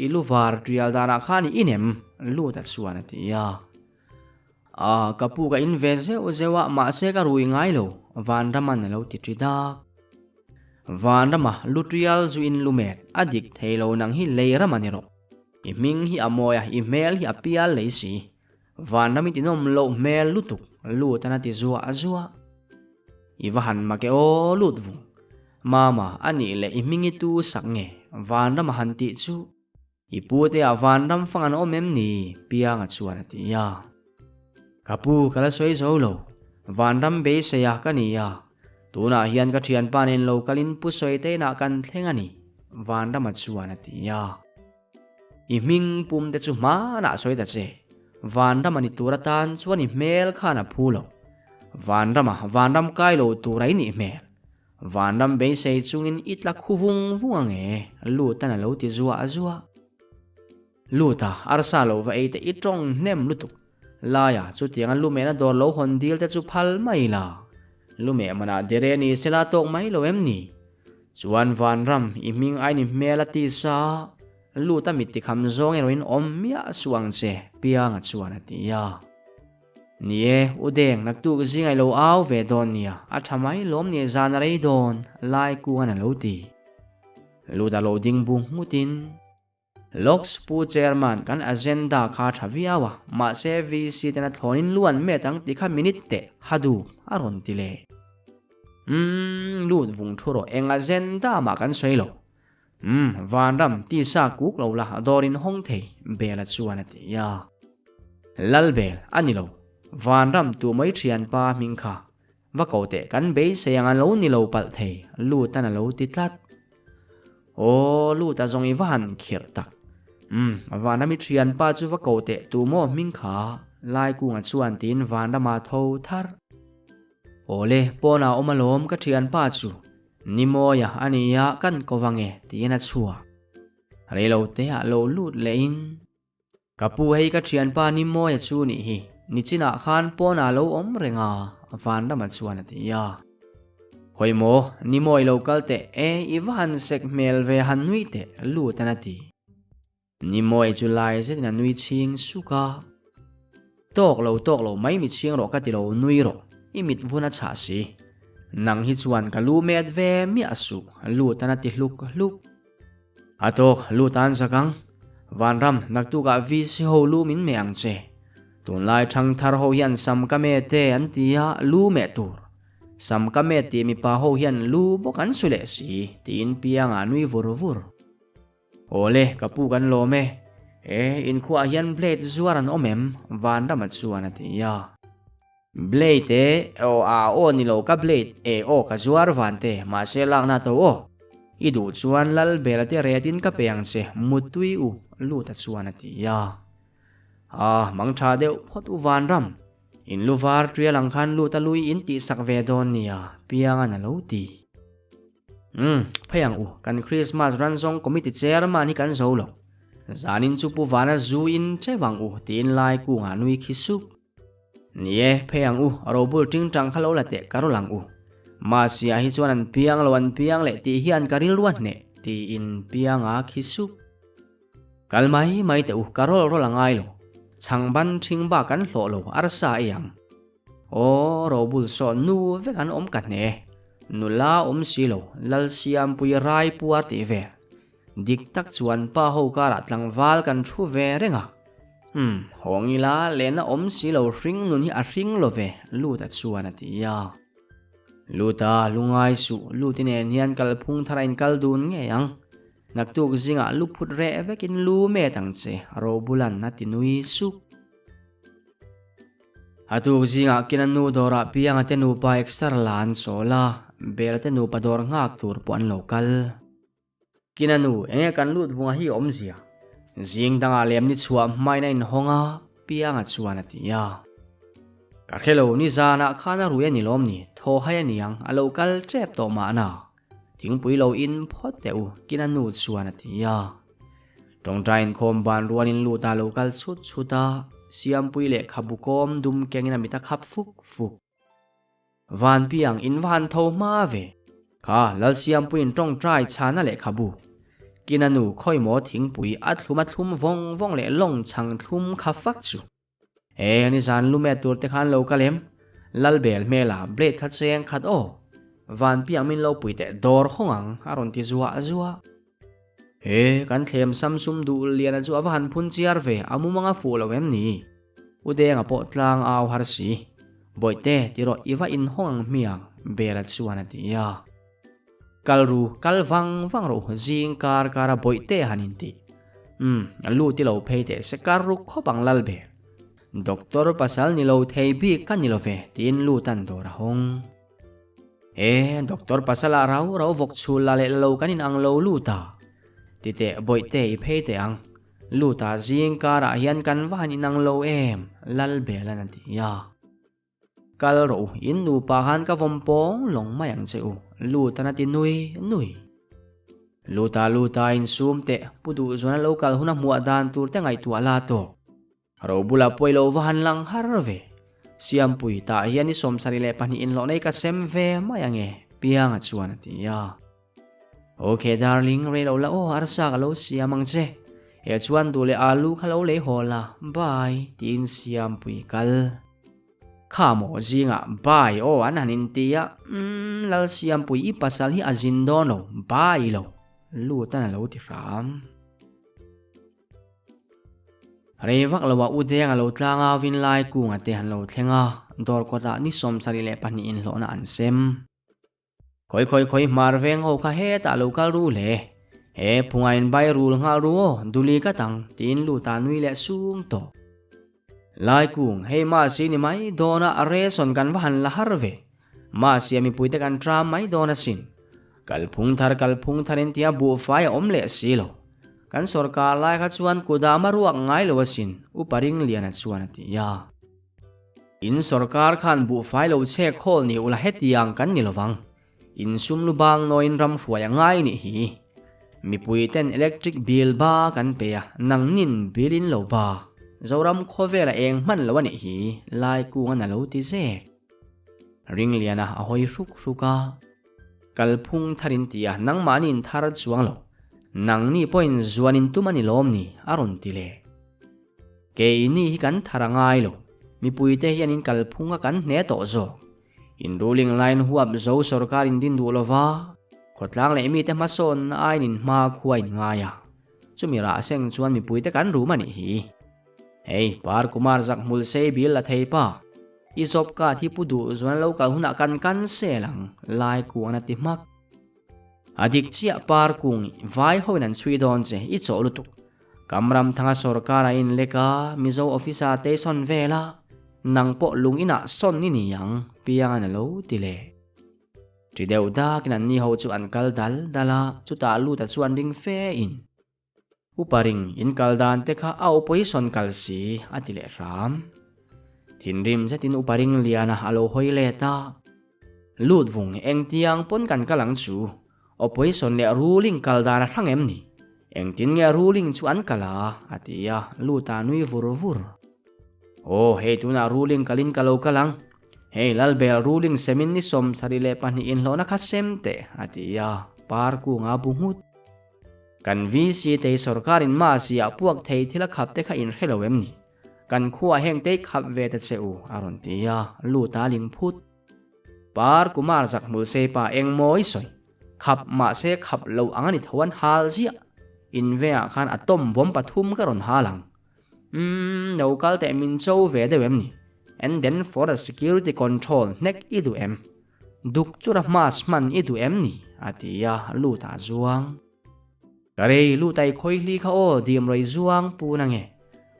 I lu var tial danah khan i in em? Luta chuan a ti a. A, ka pu ka in ve zeuh zeuh a, mahse ka rui ngai lo, Vanrama'n a lo ti ṭi dak. Vanrama lu tial zu in lu met, a dik thei lo nang hi lei ram a ni rawh. I hming hi a mawi a, i hmel hi a pial lei si. Vanram i tinawm loh hmel lutuk, Lutan a ti zuah zuah. I va han mak e aw lut vung. Mama, a nih leh i hming i tu sak nge? Vanram a han tih chu. I pu te ah vanram fang an awm em ni? Pianga chuan a ti a. Ka pu ka la sawi zo lo. Vanram beisei a ka ni a. Tunah hian ka thianpa nen lo kalin pu sawi te inah kan thleng a ni, Vanrama chuan a ti a. I hming pum te chu hmanah sawi ta che. Vanrama ni tur atan chuan i hmel khan a phu lo. Vanrama vanram kai lo tura i nih hmel. Vanram beisei chungin i tla khu vung vung ang e, Lutan a lo ti zuah zuah. Luta, arsa lo va ei te i tawng hnem lutuk. Laia, chutianga lumehna dawr lo hawn dil te chu phal mai la. Lumeh manah dere ni sela tawk mai lo em ni? Chuan Vanram, i hming ain i hmel a ti sa a, Luta mit tikham zawng erawhin awm miah suh ang che, Pianga chuan a ti a. Ni e, U Deng, naktuk zinga i lo au ve dawn nia, a tha mai lawm ni zan a rei dawn, Lai Kungan a lo ti. Luda lo ding bu nghutin, Locks Pu Chairman, kan agenda kha tha viau a, mahse VC tena thlawnin lu an met ang ti kha minute teh ha duh, a rawn ti leh. Umm, lut vung thu rawh, eng agenda mah kan sawi lo. Umm, Vanram, tisa kuk lo la, dawr in hawng thei, Bela chuan a ti a. Lalbel, a ni lo. Vanram tu mai thianpa hming kha. Va ko teh, kan beisei ang a lo ni lo palh thei, Lutan a lo ti tlat. Aw, Luta zawng i va han khirh tak. Umm, Vanram i thianpa chu va ko teh tu maw hming kha, Laikunga chuan tiin Vanrama tho thar. Awle, pawnah awm alawm ka thianpa chu. Ni mawia a nia kan ko vang e tiin a chhuak. Reilo te ah lo lut leh in. Ka pu hei ka thianpa ni mawia chu nih hi, nichinah khan pawnah lo awm reng a, Vanrama chuan a ti a. Hawi maw, ni mawi lo kal teh e, i va han sek hmel ve han nui teh lut an a ti. Ni mawi chu lai zetin a nui chhing suk a. Tawk lo tawk lo mai mi chhing rawh ka ti lo nui rawh, i mit vun a chhah si. Nang hi chuan ka lu met ve miah suh, Lutan a ti hluk hluk. A tawk, Lutan zak ang. Vanram, naktukah VC ho lu min meh ang che. Tunlai thangthar ho hian sam ka met e an ti a, lu meh tur. Sam ka met tih mipa ho hian lu bawk an su leh si, tiin Pianga nui vur vur. Awle, ka pu kan lawm e. E, inkhuaah hian blade zuar an awm em? Vanrama chuan a ti a. Blade e, aw a aw ni lo ka blade e aw ka zuar vante, mahse lakna to aw. I duh chuan Lalbela te retin ka pe ang che, Mutui u, Luta chuan a ti a. A, mang tha deuh phawt u Vanram. In lu var tial ang khan Luta lui in tihsak ve dawn nia, Piangan a lo ti. Umm, phei ang u, kan Christmas ran zawng committee chairman hi kan zo lo. Zanin chu Pu Vana zu in teuh ang u tiin lai kungah nui khi sup. Ni e, phei ang u, robul tingtang kha lo la teh ka rawl ang u. Mahse ah hi chuan an piang lo an piang leh tih hian ka rilru a hneh tiin pianga khi sup. Kal mai mai teh u, ka rawl rawl a ngai lo. Chhang ban ṭhing bak kan hlawh lo, arsa ei ang. Aw, robul saw nu vek an awm ka hne. Nula awm si lo, Lalsiampui rai puar tih vel. Dik tak chuan pa ho karah tlangval kan thu ve reng a. Umm, hawng ila lehna awm si lo hring nun hi a hring lo ve, Luta chuan a ti a. Luta, lungai suh, Luti nen hian kalphung thar a inkal dun ngei ang. Naktuk zingah lu phut reh vekin lu met ang che, Robulan a ti nui sup. A tuk zingah kina nu dawrah pianga te nupa exer la an chawl a, Bela te nupa dawr nghak tur pawh an lo kal. Kina nu, enge kan lut vunga hi awmzia? Zing dangah lem ni chhuah hmain a inhawng a, pianga chuan a ti a. Ka hre lo, nizanah khan a rui a ni lawm ni, thaw hai a niang, a lo kal tep tawh mahna. Thingpui lo in phawt teh u, kina nu chuan a ti a. Tawngtai inkhawm ban rualin lut a lo kal chhut chhut a, Siampui lehkhabu kawm dum kengin a mit a khap fuk fuk. Vanpiang in va han tho hma ve. Kha Lalsiampuiin tawngtai chhana lehkhabu. Kina nu khawimaw thingpui a thlum a thlum vawng vawng leh lawng chhang thlum kha fak chu. He nizan lu met tur te khan lo kal em? Lalbel hmela blade kha cheng khat aw. Vanpiang min lo pui teh dawr hawng ang a rawn ti zuah zuah. He kan thlem Samsung duh liana chu a va han phun chiar ve a mumang a fuh lo em ni? U Denga pawh tlang au har si. Bawihte ti rawh i va inhawng ang hmiang Bela chuan a ti a. Kal ru, kal vang vang rawh u, zing kar kar a bawihte han inti. Umm, a lut i lo phei teh se kar ruk khawp ang lal be. Doctor pasal ni lo thei bik ka ni lo ve tiin lut an dawr a hawng. E, doctor pasal ah rau rau vawk chhul la leh la lo kan in ang lo lut a. Ti teh bawihte i phei teh ang. Lut ah zing kar ah hian kan va han inang lo em, lal belan a ti a. Kal rawh u, in nupa khan ka vawm pawng lawng mai ang che u, Lutan a ti nui nui. Luta Luta insum teh, Pu Duhzuana lo kal huna hmuah dan tur te ngaihtuah la tawk. Ro bula pawi lo va han lang har ve. Siampui tah hian i 72 inhlawh nei ka sem ve mai ange, Pianga chuan a ti a. Ok darling, rei lo la aw, arsa ka lo siam ang che. He chuan duh leh alu kha lo lei haw la, bye tiin Siampui kal. Kha maw zingah bye aw an han inti a, umm Lalsiampui i pasal hi a zin dawn lo, bye lo, Lutan a lo ti hram. Rei vak lo ah U Deng a lo tlang a, Vinlai kunga te an lo thleng a, dawr kawtah ni 72 inhlawhna an sem. Khawi khawi khawi hmar veng ho kha hetah lo kal ru le. He phunga in bai rul nghal ru aw, duli ka tang, tiin lut ah nui leh sung tawh. Lai kung, hei mahse ni mai dawn a, ration kan va han la har ve. Mahse mipui te kan tram mai dawn asin. Kalphung thar kalphung thar in tia buhfai a awm leh si lo. Kan sawrkar lai kha chuan kudam a ruak ngai lo asin, Upa Ringliana chuan a ti a. In sawrkar khan buhfai lo chhek khawl ni ula hetiang kan ni lovang. In sum lu bang nawiin ram hruai a ngai nih hi. Mipui ten electric bill ba kan pe a, nangnin bill in lo ba. Zoram khawvel a eng hman lo a nih hi, lai kung a na lo ti zek. Ringliana a hawi hruk hruk a. Kalphung thar in ti a, nangmahni in thar chuang lo. Nangni pawhin zuan in tum a ni lawm ni, a rawn ti leh. Keini hi kan thar a ngai lo, mipuite hian in kalphung a kan hne tawh zawk. In ruling line huap zo sorkar in din duh lova, khawtlang leh mite hmasawnna aiin in hma khua in ngai a, chumi rah seng chuan mipuite kan rum a nih hi. Hei, Par Kumar zak hmul sei bil la thei pa, i zawp card hi pu duh zuan lo kal hunah kan cancel ang, lai kuan a ti hmak. A dik chiah par kung vai hoin an chhui dawn che i chawh lutuk. Kamramthanga sorkar a inlek a, Mizo officer te sawn vel a, nang pawh lung inah sawn i ni ang, Piangan a lo ti leh. Ṭi deuh dakin anni ho chu an kal dal dal a, chutah Luta chuan ring fe in. Upa ring in kal dan te kha a opposition kal si a ti leh hram. Thinrim zetin upa ring liana a lo hawi let a. Lut vung engtiang pawn kan kal ang chu, opposition leh ruling kal dan a hrang em ni? Engtin nge ruling chu an kal a? a ti a, Luta nui vur vur. Aw, hei tunah ruling kalin ka lo kal ang. Hei Lalbel ruling semin ni 72 inhlawhna kha sem teh, a ti a, par kunga bu nghut. Kan VC te hi sorkarin mahse a puak thei thil a khap te kha in hre lo em ni? Kan khuaah heng te hi khap ve ta che u, a rawn ti a, lut a ling phut. Par Kumar zak hmul sei pa eng mawi sawi, khap mahse khap lo ang a ni tho an hal ziah. In vengah khan atom bomb pathum ka rawn hal ang. Umm, lo kal teh min cho ve deuh em ni? And then for the security control hnek i duh em? Duk chura hmas hman i duh em ni? a ti a, lut ah zuang. Ka rei lut a i khawi hli kha aw dim rawi zuang pu na nge.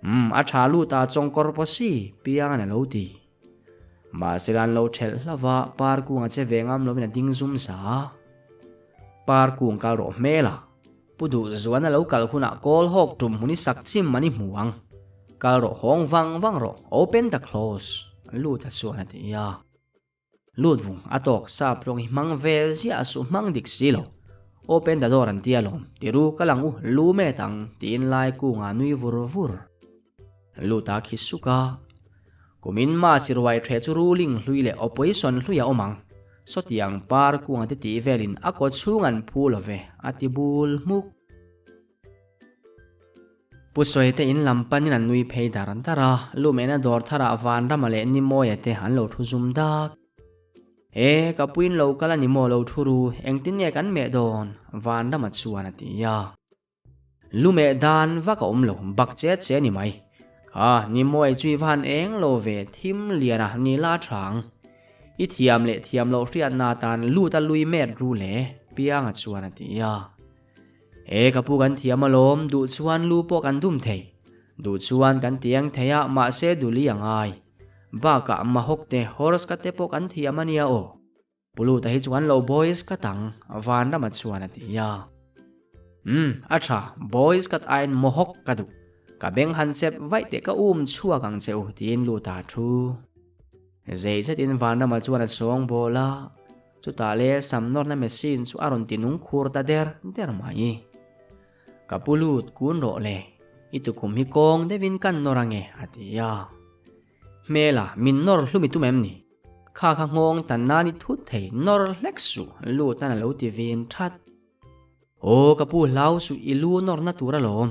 Umm, a tha lut ah chawngkawr pawh si, piang an alo ti. Mahse la an lo thelh hlauh va, par kung a che ve ngam lovin a ding zum za a. Par kung kal rawh hmel a, Pu duh zuan a lo kal hunah kawl hawk tum hmun i sak chim an i hmu ang. Kal rawh hawng vang vang rawh, open the close, lut a chuan a ti a. Lut vung a tawk sap rawng hi hmang ve ziah a suh hmang dik si lo. Open the door an tia lawm, tiru kal ang u, lu met ang, tiin lai kungah nui vur vur. Lut a khi suk a. Kumin Masi ruai ṭheh chu ruling hlui leh opposition hlui a awm ang. Sawtiang par kunga te tih velin a kaw chhung an phu lo ve, a ti bul hmuk. Pu Sawite in lam panin an nui phei dar dar a, Lumena dawr tharah Vanrama leh Nimawia te an lo thu zum dak. E, ka puiin lo kal a ni maw lo thu ru, engtin nge kan meh dawn? Vanrama chuan a ti a. Lumeh dan vak a awm lo, bak che che a ni mai. Kha, Nimawia chu i va han eng lo ve, thim liana ni la thang. I thiam leh thiam loh hriatna atan lut a lui met ru le, Pianga chuan a ti a. He ka pu kan thiam alawm, duh chuan lu pawh kan dum thei. Duh chuan kan tiang thei a, mahse duli a ngai. Bakah Mahawk te, Horse ka te pawh kan thiam a nia aw. Puluta hi chu kan lo boys ka tang, Vanrama chuan a ti a. Umm, a tha, boys ka aiin Mohawk ka duh. Ka beng han chep vaih teh ka um chhuak ang che u, tiin Luta a thu. Zei zetin Vanrama chuan a sawng bawl a. Chutah le sam nawrna machine chu a rawn ti nung khur ta der der mai. Ka pu lut kun rawh le, i tukhum hi kawng deuhin kan nawr ange a ti a. Hmela min nawr hlum i tum em ni? Kha kha nghawng tan nan i thut thei nawr hlek suh lut nan a lo ti vin that. Aw ka pu hlau suh i lu nawrna tur alawm.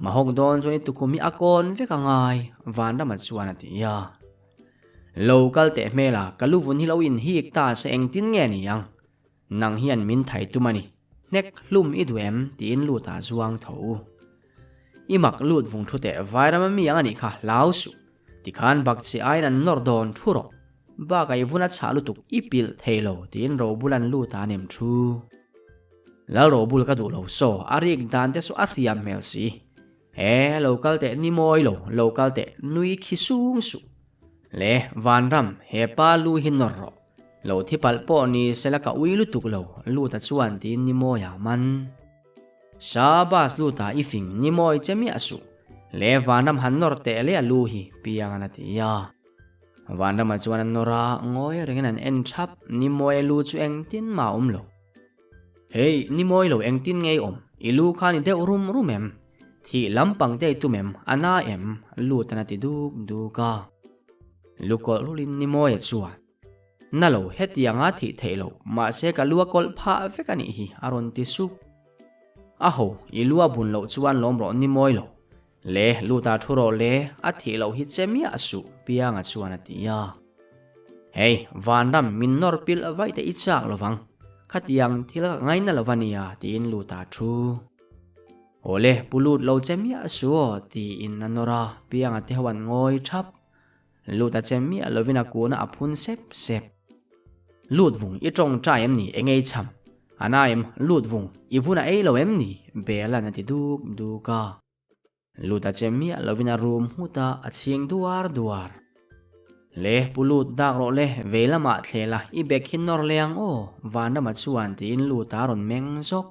Mahawk dawn chuan i tukhum hi a kawn vek angai Vanrama chuan a ti a. Lo kal teh hmel a, ka lu vun hi lo inhik ta se engtin nge ni ang? Nang hian min thai tum a ni. Hnek hlum i duh em? tiin lut ah zuang tho. I mak lut vung thu teh Vairama mi ang a nih kha hlau suh. Tikhan bakchhe aiin an nawr dawn thu rawh. Bakah i vun a chhah lutuk i pilh thei lo tiin Robul an lut ah a nem thu. Lal Robul ka duh lo saw, a rik dan te saw a hriam hmel si. He, lo kal teh ni mawi lo, lo kal teh nui khi sung suh. Le, Vanram, he pa lu hi nawr rawh. Lo thi palh pawh ni sela ka ui lutuk lo, Luta chuan tiin ni mawi ah man. Sa bus Luta i fing ni mawi che miah suh. Le, Vanram han nawr teh le a lu hi, Piangan a ti a. Vanrama chuan a nawr a, ngawi rengin an en thap, ni mawi a lu chu engtin mah a awm lo. Hei, ni mawi lo engtin ngei awm, i lu khan i deuh rum rum em? Thih lampang te i tum em? A na em? Lut an a ti duk duk a. Lu kawlh rulin ni mawi a chuan. Na lo, hetianga thih theih loh, mahse ka lu a kawlh phah vek a nih hi, a rawn ti sup. A ho, i lu a bun loh chuan lawm rawh ni mawi lo. Le, lut a thu rawh le, a thih loh hi che miah suh, Pianga chuan a ti a. Hei, Vanram, min nawr pilh vaih te i chak lo vang. Khatiang thil ka ngaina lo va nia, tiin lut a thu. Awle, pu lut lo che miah suh aw, tiin a nawr a, Pianga te ho an ngawi thap. Lut a che miah lovin a kuna a phun sep sep. Lut vung, i tawngtai em ni, eng ei cham? A na em, lut vung, i vun a ei lo em ni? Bela'n a ti duk duk a. Lut a che miah lovin a rum nghut a, a chhing duar duar. Le, pu lut dak rawh le, vei lamah thlel a, i bag hi nawr leh ang aw, Vanrama chuan tiin lut a rawn meng zawk.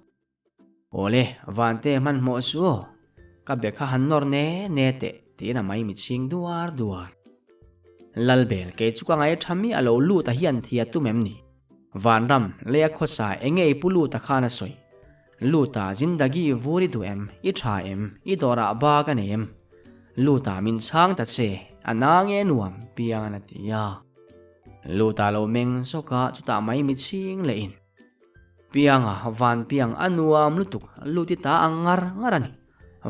Awle, Vante hmanhmawh suh aw, ka bag kha han nawr ne ne teh, tiin a mai mi chhing duar duar. Lalbel, kei chu ka ngaih tha miah lo lut a hian thia tum em ni? Vanram, leia khawsa enge i pu lut a khan a sawi. Luta zindagi vur i duh em? I tha em? I dawrah ba ka nei em? Luta min chhang ta che, a na nge nuam? Piangan a ti a. Luta lo meng zawk a, chutah mai mi chhing leh in. Pianga van piang a nuam lutuk, lut i ta ang ngar ngar a ni.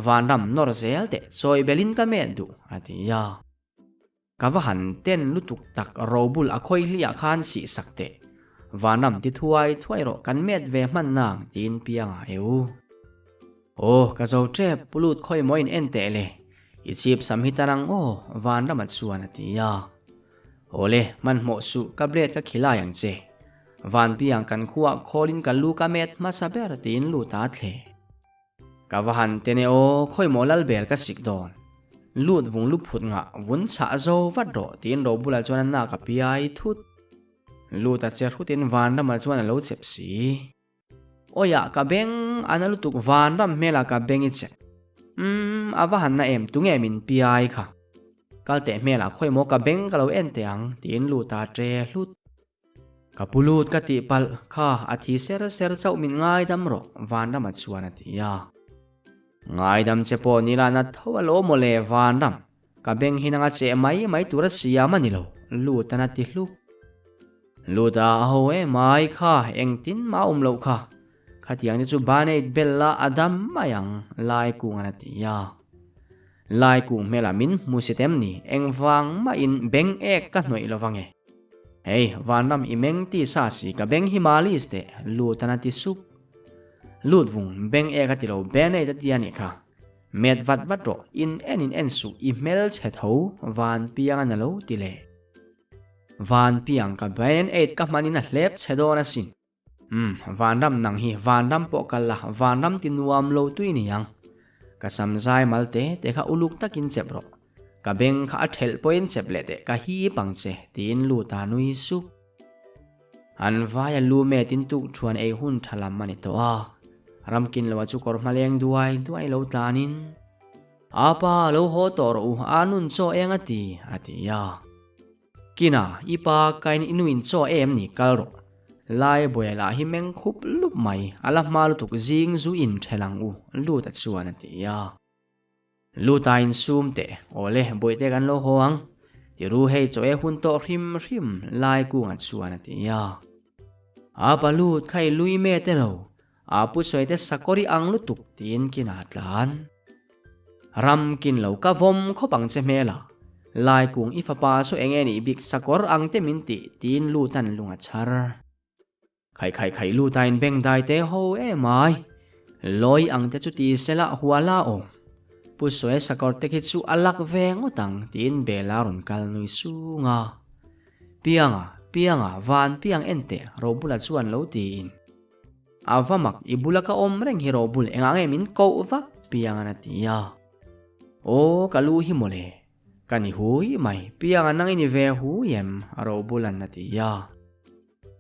Vanram nawr zel teh chawi belin ka met duh, a ti a. Ka va han ten lutuk tak robul a khawi hliah khan sih sak teh. Vanram ti thuai thuai rawh kan met ve hman nang tiin pianga eu. Aw ka zo tep pulut khawi maw in en teh le. I chip sam hi tan ang aw Vanrama chuan a ti a. Awle hmanhmawh suh ka blade ka khilai ang che. Van piang kan khuah khawlin ka lu ka met hmasa ber tiin lut a thle. Ka va han te ne aw, khawi maw lal bel ka sik dawn. Lut vung lu phut ngah vun chhah zo vat rawh tiin Robula chuan a nak a piai thut. Lut a che hrutin Vanrama chuan a lo chep si. Awiah ka beng a na lutuk Vanram hmelah ka beng i chep. Umm a va han na em tunge min piai kha. Kal teh hmelah khawi maw ka beng ka lo en teh ang tiin Luta a tre hlut. Ka pu lut ka tih palh kha a thi ser ser chauh min ngaidam rawh Vanrama chuan a ti a. Ngaidam che pawh ni la na tho a lo mawle Vanram, ka beng hi nanga cheh mai mai tur a siam a ni lo lut an a ti hluk. Lut a a ho em ai kha engtin mah a awm loh kha, Khatiang te chu banate bel la a dam mai ang, Lai kung an a ti a. Lai kung hmelah min hmu si tem ni, engvang mahin beng ek ka hnawih lo vang e. Hei, vanram i meng ti sa si ka beng hi malis teh, lut an a ti sup. Lut vung, beng ek a ti lo, banate a ti a nih kha. Met vat vat rawh, in en in en suh, i hmelchhe tho, van piang an a lo ti leh. Van piang ka banate ka hmanin a hlep chhe dawn asin. Umm, vanram nang hi vanram pawh kal la, vanram ti nuam lo tui ni ang. Ka sam zai mal te te kha uluk takin chep rawh. Ka beng kha a thelh pawhin chep leh teh ka hip ang che, tiin lut a nui sup. An vai a lu metin tuk thuan ei hun tha lam a ni tawh a. Ramkin loa chu kawr hma leng duai duai lo tlanin, Apa, lo haw tawh rawh u, a nun chaw eng a ti, a ti a. Kina, i pa kain i nuin chaw em ni kal rawh. Lai buai lah hi meng khup lup mai, a la hma lutuk zing zu in ṭhel ang u, Luta chuan a ti a. Luta in sum teh, awle bawihte kan lo haw ang, ti ru hei chaw e hun tawh hrim hrim, Lai kunga chuan a ti a. A pa Lut kha i lui me te lo, a pu sawi te sakawr i ang lutuk tiin kina a tlan. Ram kin lo ka vawm khawp ang che hmel a, Lai kung i fapa saw eng nge nih bik sakawr ang te min tih tiin Lutan lung a chhar. Khaih khaih khaih Luta in beng dai te ho em ai, lawi ang te chu ti sela huala awm. Pu sawi sakawr te khi chu a lak ve ngawt ang tiin Bela rawn kal nui sung a. Pianga, Pianga, van piang en teh Robula chuan lo tiin. A va mak, i bula ka awm reng hi Robul engah nge min koh vak Piangan a ti a. Aw ka lu hi mawle, ka ni hui mai, Pianga nang i ni ve hui em? Robulan a ti a.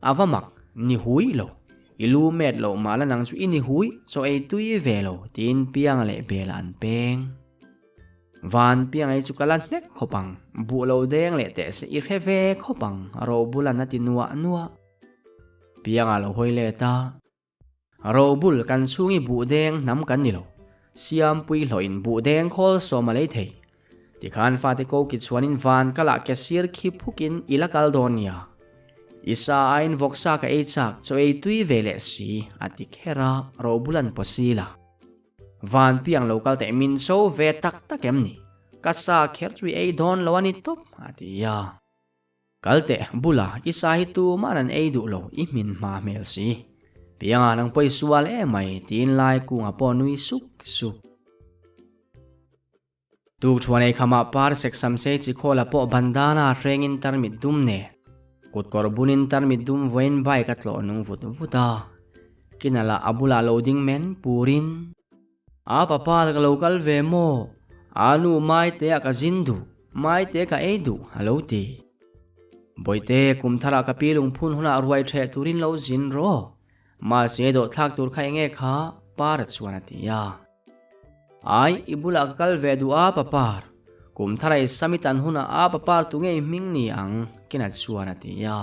A va mak, ni hui lo, i lu met loh mah la nang chu i ni hui, chaw ei tui ve lo, tiin Pianga leh Bela an peng. Van piang ei chu ka la hnek khawp ang, buh lo deng leh teh se i hre ve khawp ang, Robulan a ti nuah nuah. Pianga lo hawi let a, Robul kan chhung i buh deng hnam kan ni lo, Siampui hlawhin buh deng khawl sawm a lei thei. Tikhan fate ko ki chuanin van kalah ke sir khi phukin i la kal dawn nia. I sa aiin vawksa ka ei chak, chaw ei tui ve leh si, a ti kher a, Robul an pawsi la. Van piang lo kal teh min so ve tak tak em ni? Ka sa kher chu i ei dawn lo a ni tawp, a ti a. Kal teh, bula i sa hi tumah an ei duh lo, i hmin hma hmel si. Pianga nang pawh i sual em mai, tiin lai kunga pawh nui suk suk. Tukṭhuan ei khamah par sek sam sei chi khawla pawh bandana hrengin tarmit dum nen, kutkawr bunin tarmit dum vawiin bike a tlawh nung vut vut a. Kina lah a bulah lo ding men purin. A papa ka lo kal ve maw? A nu Maite ah ka zin duh, Maite ka ei duh a lo ti. Bawihte, kum tharah ka pi lungphun hunah ruai ṭheh turin lo zin rawh. Mahse dawhthlak tur kha enge kha Para chuan a ti a. Ai, i bulah ka kal ve duh a Papar. Kum thara i sam i tan hunah a Papar tu ngei hming ni ang Kena chuan a ti a.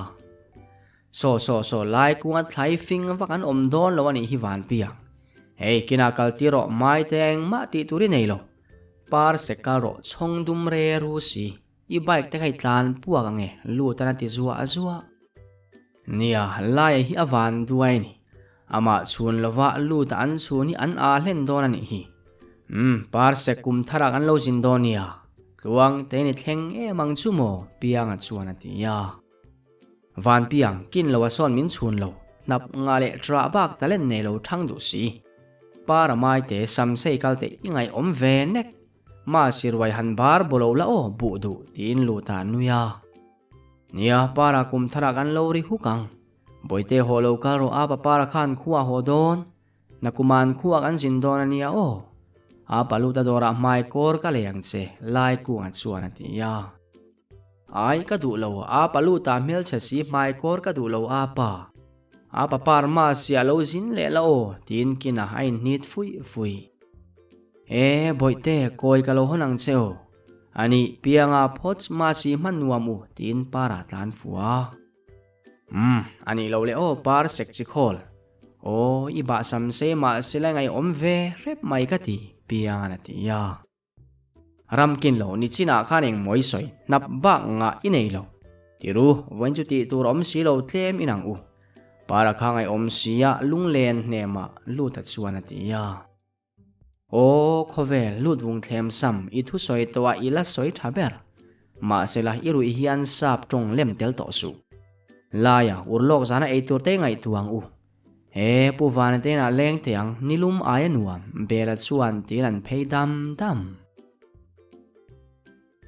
Saw saw saw lai kunga thlai fing vak an awm dawn lo a nih hi Vanpiang. Hei kinah kal tir rawh Maite engmah tih tur i nei lo. Par sek kal rawh chhawng dum re ru si. I bike te kha i tlan puak ang e lut an a ti zuah zuah. Nia, Laia hi a van duai a ni. Amah chhun lova lut a an chhun hi an aa hlen dawn a nih hi. Umm, par sek kum tharah kan lo zin dawn nia. Tluang te ni thleng em ang chu maw? Pianga chuan a ti a. Van piang, kin lo a sawn min chhun lo, hnap nga leh ṭah bak talent nei lo ṭhang duh si. Para maite samsei kal te i ngaihawm ve nek. Ma siruai han bar bawlo la aw buh duh tiin lut a nui a. Nia, para kum tharah kan lo ri huk ang. Bawihte haw lo kal rawh a pa para khan khua haw dawn. Nakuman khua kan zin dawn a nia aw. A pa lut a dawrah hmai kawr ka lei ang che, lai kungah chuan a ti a. Ai ka duh lo, a pa lut ah hmelchhe si hmai kawr ka duh lo a pa. A pa par ma siah lo zin leh la aw tiin kinah a inhnit fuih fuih. E bawihte kawi ka lo hawn ang che aw. Anih pianga phawts ma si hman nuam u tiin parah tlan fuh a. Umm, a nih loh leh aw par sek chi khawl. Aw, i bah sam sei mah sila ngaihawm ve hrep mai ka ti, Piangan a ti a. Ramkin lo ni chinah khan eng mawi sawi hnap bak ngah i nei lo. Tiru, vawiin chu tih tur awm si lo tlem in ang u. Para kha ngaihawm sia lunglen hnemah lut a chuan a ti a. Aw, khawvel lut vung thlem sam i thusawi tawh a i la sawi tha ber. Mahsela i ruih hian sap tawng lem tel tawh suh. Laia urlawk zana ei tur te ngaihtuah ang u. He Pu Vana te inah leng teh ang, nilum aia nuam, Bela chuan tiin an phei dam dam.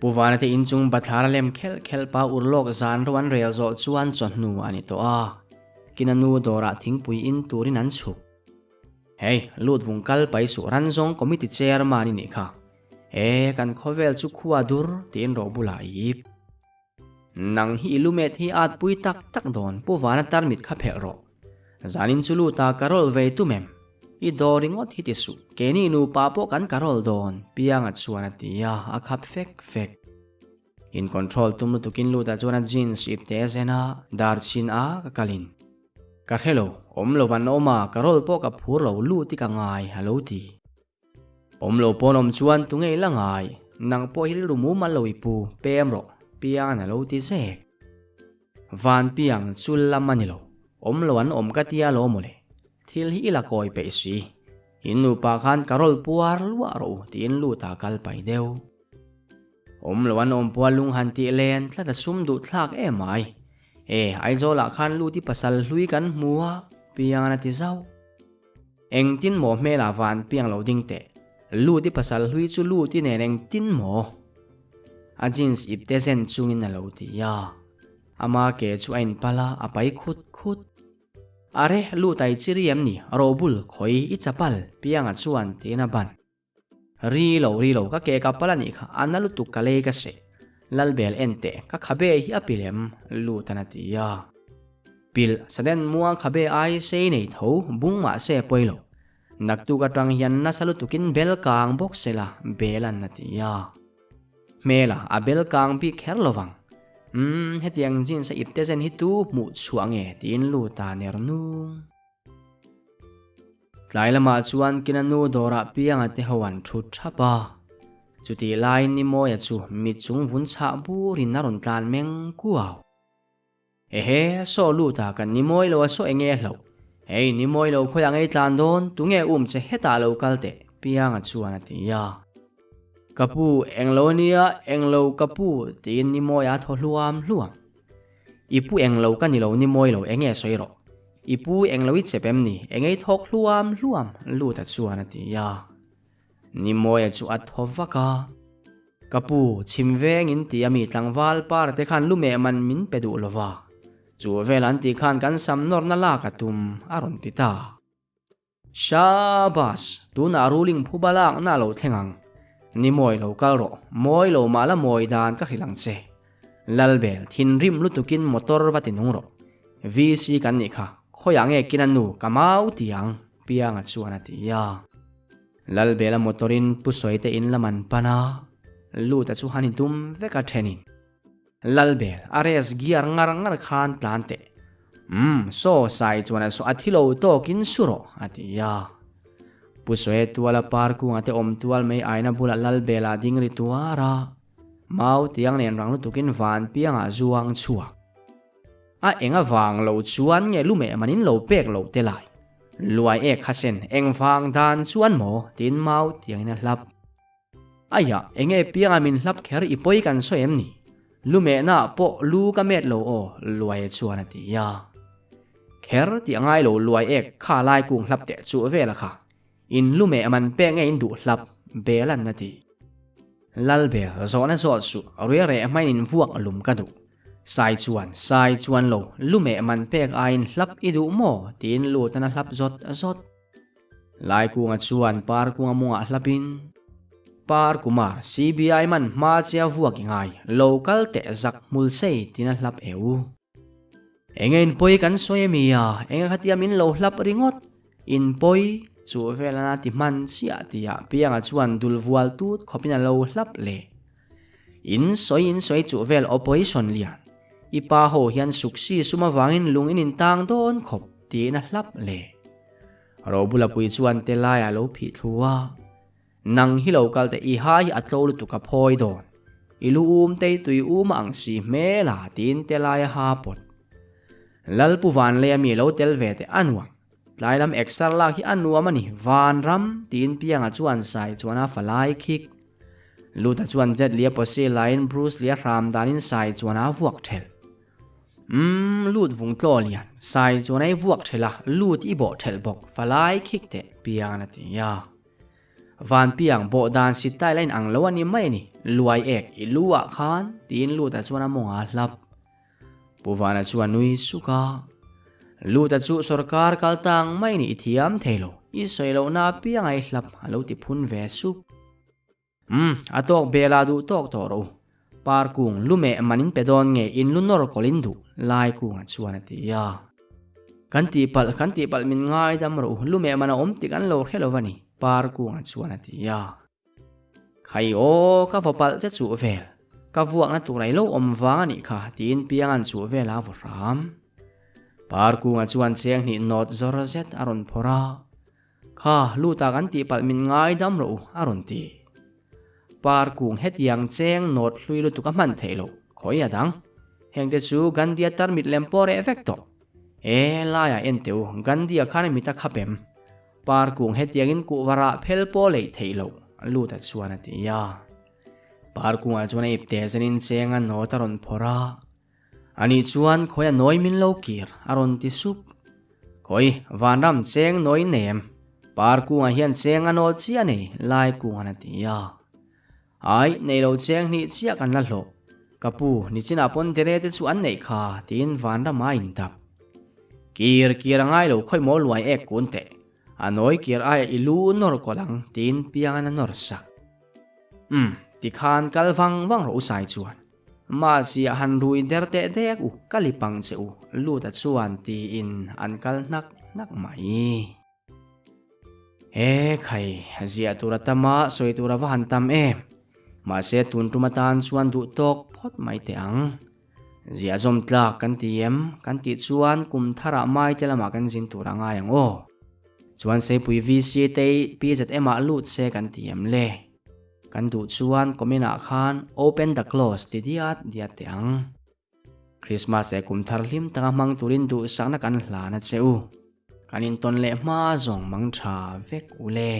Pu Vana te inchung bathlar a lem khelh khelh pa urlawk zan ro an rel zawh chuan chawhnu a ni tawh a, kina nu dawrah thingpui in turin an chhuk. Hei, lut vung kal pai suh ran zawng committee chairman i nih kha. E, kan khawvel chu khua dur tiin ro bulah i ip. Nang hi i lumet hi at pui tak tak dawn Pu Vana tarmit kha phelh rawh. Zanin chu lut a karol ve tum em? I daw ringawt hi ti suh, keini nupa pawh kan karol dawn, Pianga chuan a ti a, a khap fek fek. In control tum lutukin lut ah chuan a jeans ip te a zen a, dar chhin a ka kalin. Ka hre lo, awm lo van awm a, karol pawh ka phur lo lut i ka ngai, a lo ti. Awm lo pawn awm chuan tu ngei la ngai, nang pawh hi rilru mumal lo i pu, pem rawh, Piangan a lo ti zek. Van piang chul lam a ni lo, awm lo an awm ka tia lo mawle, thil hi i la kawi peih si. In nupa khan ka rawl puar luah rawh u tiin lut a kal pai deuh. Awm lo an awm pual lung han tih len tlat a sum duh thlak em ai. E, Aizawl ah khan lut i pasal hlui kan hmu a, Piangan a ti zauh. Engtin maw hmelah van piang lo ding teh. Lut i pasal hlui chu lut i nen engtin maw? A jeans ip te zen chungin a lo ti a. Ama ke chu a inpal a, a pai khut khut. Are, lut ai chi ri em ni? Robul, khawi i chapal, pianga chuan tiin a ban. Ri lo, ri lo, ka ke ka pal a nih kha, a na lutuk ka lei ka seh. Lalbel en teh, ka khabe hi a pil em? Lutan a ti a. Pil, Saden muang khabe ai sei nei tho, bung mah se pawi lo. Naktuk atang hian nasa lutukin bel kang bawk se la, Belan a ti a. Hmela, a bel kang bik kher lo vang. Umm, hetiang jeans a ipte zen hi tu hmuh chhuah nge? tiin Luta ner nung. Tlai lamah chuan kina nu dawrah pianga te ho an thut thap a. Chutih laiin Nimawia chu mit chung vun chhah burin a rawn tlan meng kuau. Ehe, saw lut a kan Nimawi lo a saw enge hlauh. Hei, Nimawi lo khawiah ngei tlan dawn, tunge um che hetah lo kal teh, Pianga chuan a ti a. Ka pu, englo ania, englo ka pu, tiin Nimawia a thaw hluam hluam. I pu englo ka ni lo ni mawi lo enge sawi rawh. I pu englo i chep em ni enge i thawk hluam hluam Luta chuan a ti a. Ni mawia chu a thaw vak a. Ka pu chhim veng in ti a mi tlangval par te khan lumeh man min pe duh lo va. Chu vel an tih khan kan sam nawrna lak a tum a rawn ti ta. Shabas! Tunah ruling phuba lakna a lo thleng ang. Ni mawi lo kal rawh, mawi lo mah la mawi dan ka hrilh ang che. Lalbel, thinrim lutukin motor va ti nung rawh. VC kan nih kha, khawiah nge kina nu ka mau ti ang, Pianga chuan a ti a. Lalbela motorin Pu Sawite in lam an pan a, Luta chu han i dum vek a thenin. Lalbel, a race gear ngar ngar khan tlan teh. Umm, saw sai chuan a saw a thi lo tawkin su rawh, a ti a. Pu Sawi tuala par kunga te awm tual mai aina bulah Lalbela ding ri tuar a, mau tiang nen rang lutukin van piangah zuang chhuak. A eng avang lo chuan nge lumeh manin lo pek loh te lai. Luai ek kha sen eng vang dan chuan maw tiin mau tiangin a hlap. Aiah, enge pianga min hlap kher i pawi kan sawi em ni? Lumehna ah pawh lu ka met lo aw, Luai chuan a ti a. Kher tih a ngai lo Luai ek kha lai kung hlap teh chuh vel a kha. In lumeh man pek nge in duh hlap, Belan a ti. Lalbel, zawhna zawt suh, ruia reh hmain in vuak lum ka duh. Sai chuan, Sai chuan lo, lumeh man pek aiin hlap i duh maw? tiin Lutan a hlap zawt zawt. Laikunga chuan Parkunga mawngah hlapin, Parkumar, CBI man hma che a vuak i ngai, lo kal teh zak hmul sei tiin a hlap eu. Enge in pawi kan sawi ami a, enge khatia min lo hlap ringawt, in pawi chu vel ana ti hman chiah tia Pianga chuan dul vual tut khawpin a lo hlap leh. In sawi in sawi chu vel opposition lian, i pa ho hian suksi sum avangin lung in intang dawn khawp tiin a hlap leh. Robula pui chuan te laiah a lo phih thlu a, Nang hi lo kal teh i ha hi a tlo lutuk a phawi dawn. I lu um tei tui um a ang si hmel a tiin te lai a ha pawt. Lalpu Vanlei a mi lo tel ve teh a nuam. Tlai lam eksar lak hi a nuam a ni, Vanram tiin Pianga chuan sai chuan a fa lai khik. Luta chuan Jet Li a pawsi laiin Bruce Lee a hram danin sai chuan a vuak thelh. Umm, lut vung tlaw lian, sai chuan ei vuak thelh a, lut i bawh thelh bawk, falai khik teh piang a ti a. Van piang bawh dan si style a in ang lo a ni mai a ni, luai ek i lu ah khan tiin Luta chuan a mawng a hlap. Pu Vana chu a nui suk a, Luta chu sawrkar kal tang mai ni i thiam thei lo, i sawi lohna apiang a i hlap a lo ti phun ve sup. Umm, a tawk bel a duh tawk tawh rawh u. Par kung lu meh man in pe dawn nge in lu nawr kawlh in duh, lai kungah chuan a ti a. Kan tihpalh, kan tihpalh min ngaidam rawh u, lu meh man a awm tik an lo hre lo va ni, par kungah chuan a ti a. Khai aw, ka vaw palh che chuh vel, ka vuakna tur ai lo awm vang a nih kha, tiin Pianga'n chuh vel a vaw hram. Par kungah chuan cheng hnih nawt zawr zet a rawn phawrh a. Kha, luta kan tih palh min ngaidam rawh u, a rawn ti. Par kung hetiang cheng nawt hlui lutuk a hman theih loh, khawi a dang. Hengte chu Gandhi-a tarmit lem pawh reh vek tawh. E, laiah en teh u, Gandhi-a khan a mit a khap em? Par kung hetiangin kuhvarah phel pawh leih theih loh, luta chuan a ti a. Par kungah chuan a ipte zenin cheng a nawt a rawn phawrh a. Ani chuan khawi a nawi min lo kir a rawn ti sup. Khawi, vanram cheng nawi nem, par kungah hian cheng a nawl chiah nei, lai kungan a ti a. Ai, nei lo cheng hnih chiah kan la hlawh. Ka pu, nichinah pawn dere te chu an neih kha, tiin vanram a intap. Kir kir a ngai lo khawi maw luai ek kun teh. A nawi kir aiah i lu nawr kawlh ang, tiin piangan a nawr sak. Umm, tikhan kal vang vang rawh u Sai chuan. Mahse a han rui der teh dek u, ka lip ang che u, Luta chuan tiin an kal hnak hnak mai. He khai, ziah tur a tam a, sawi tur a va han tam em. Mahse tun tum atan chuan duh tawk phawt mai teh ang. Ziah zawm tlak kan ti em? Kan tih chuan kum tharah mai te lamah kan zin tur a ngai ang aw. Chuan Seipui VC te PZM ah lut se kan ti em le? Kan duh chuan comment ah khan open the close ti diat diat teh ang. Christmas leh kum thar hlim taka hmang turin duhsakna kan hlan a che u. Kan intawn leh hma zawng mang tha vek u le.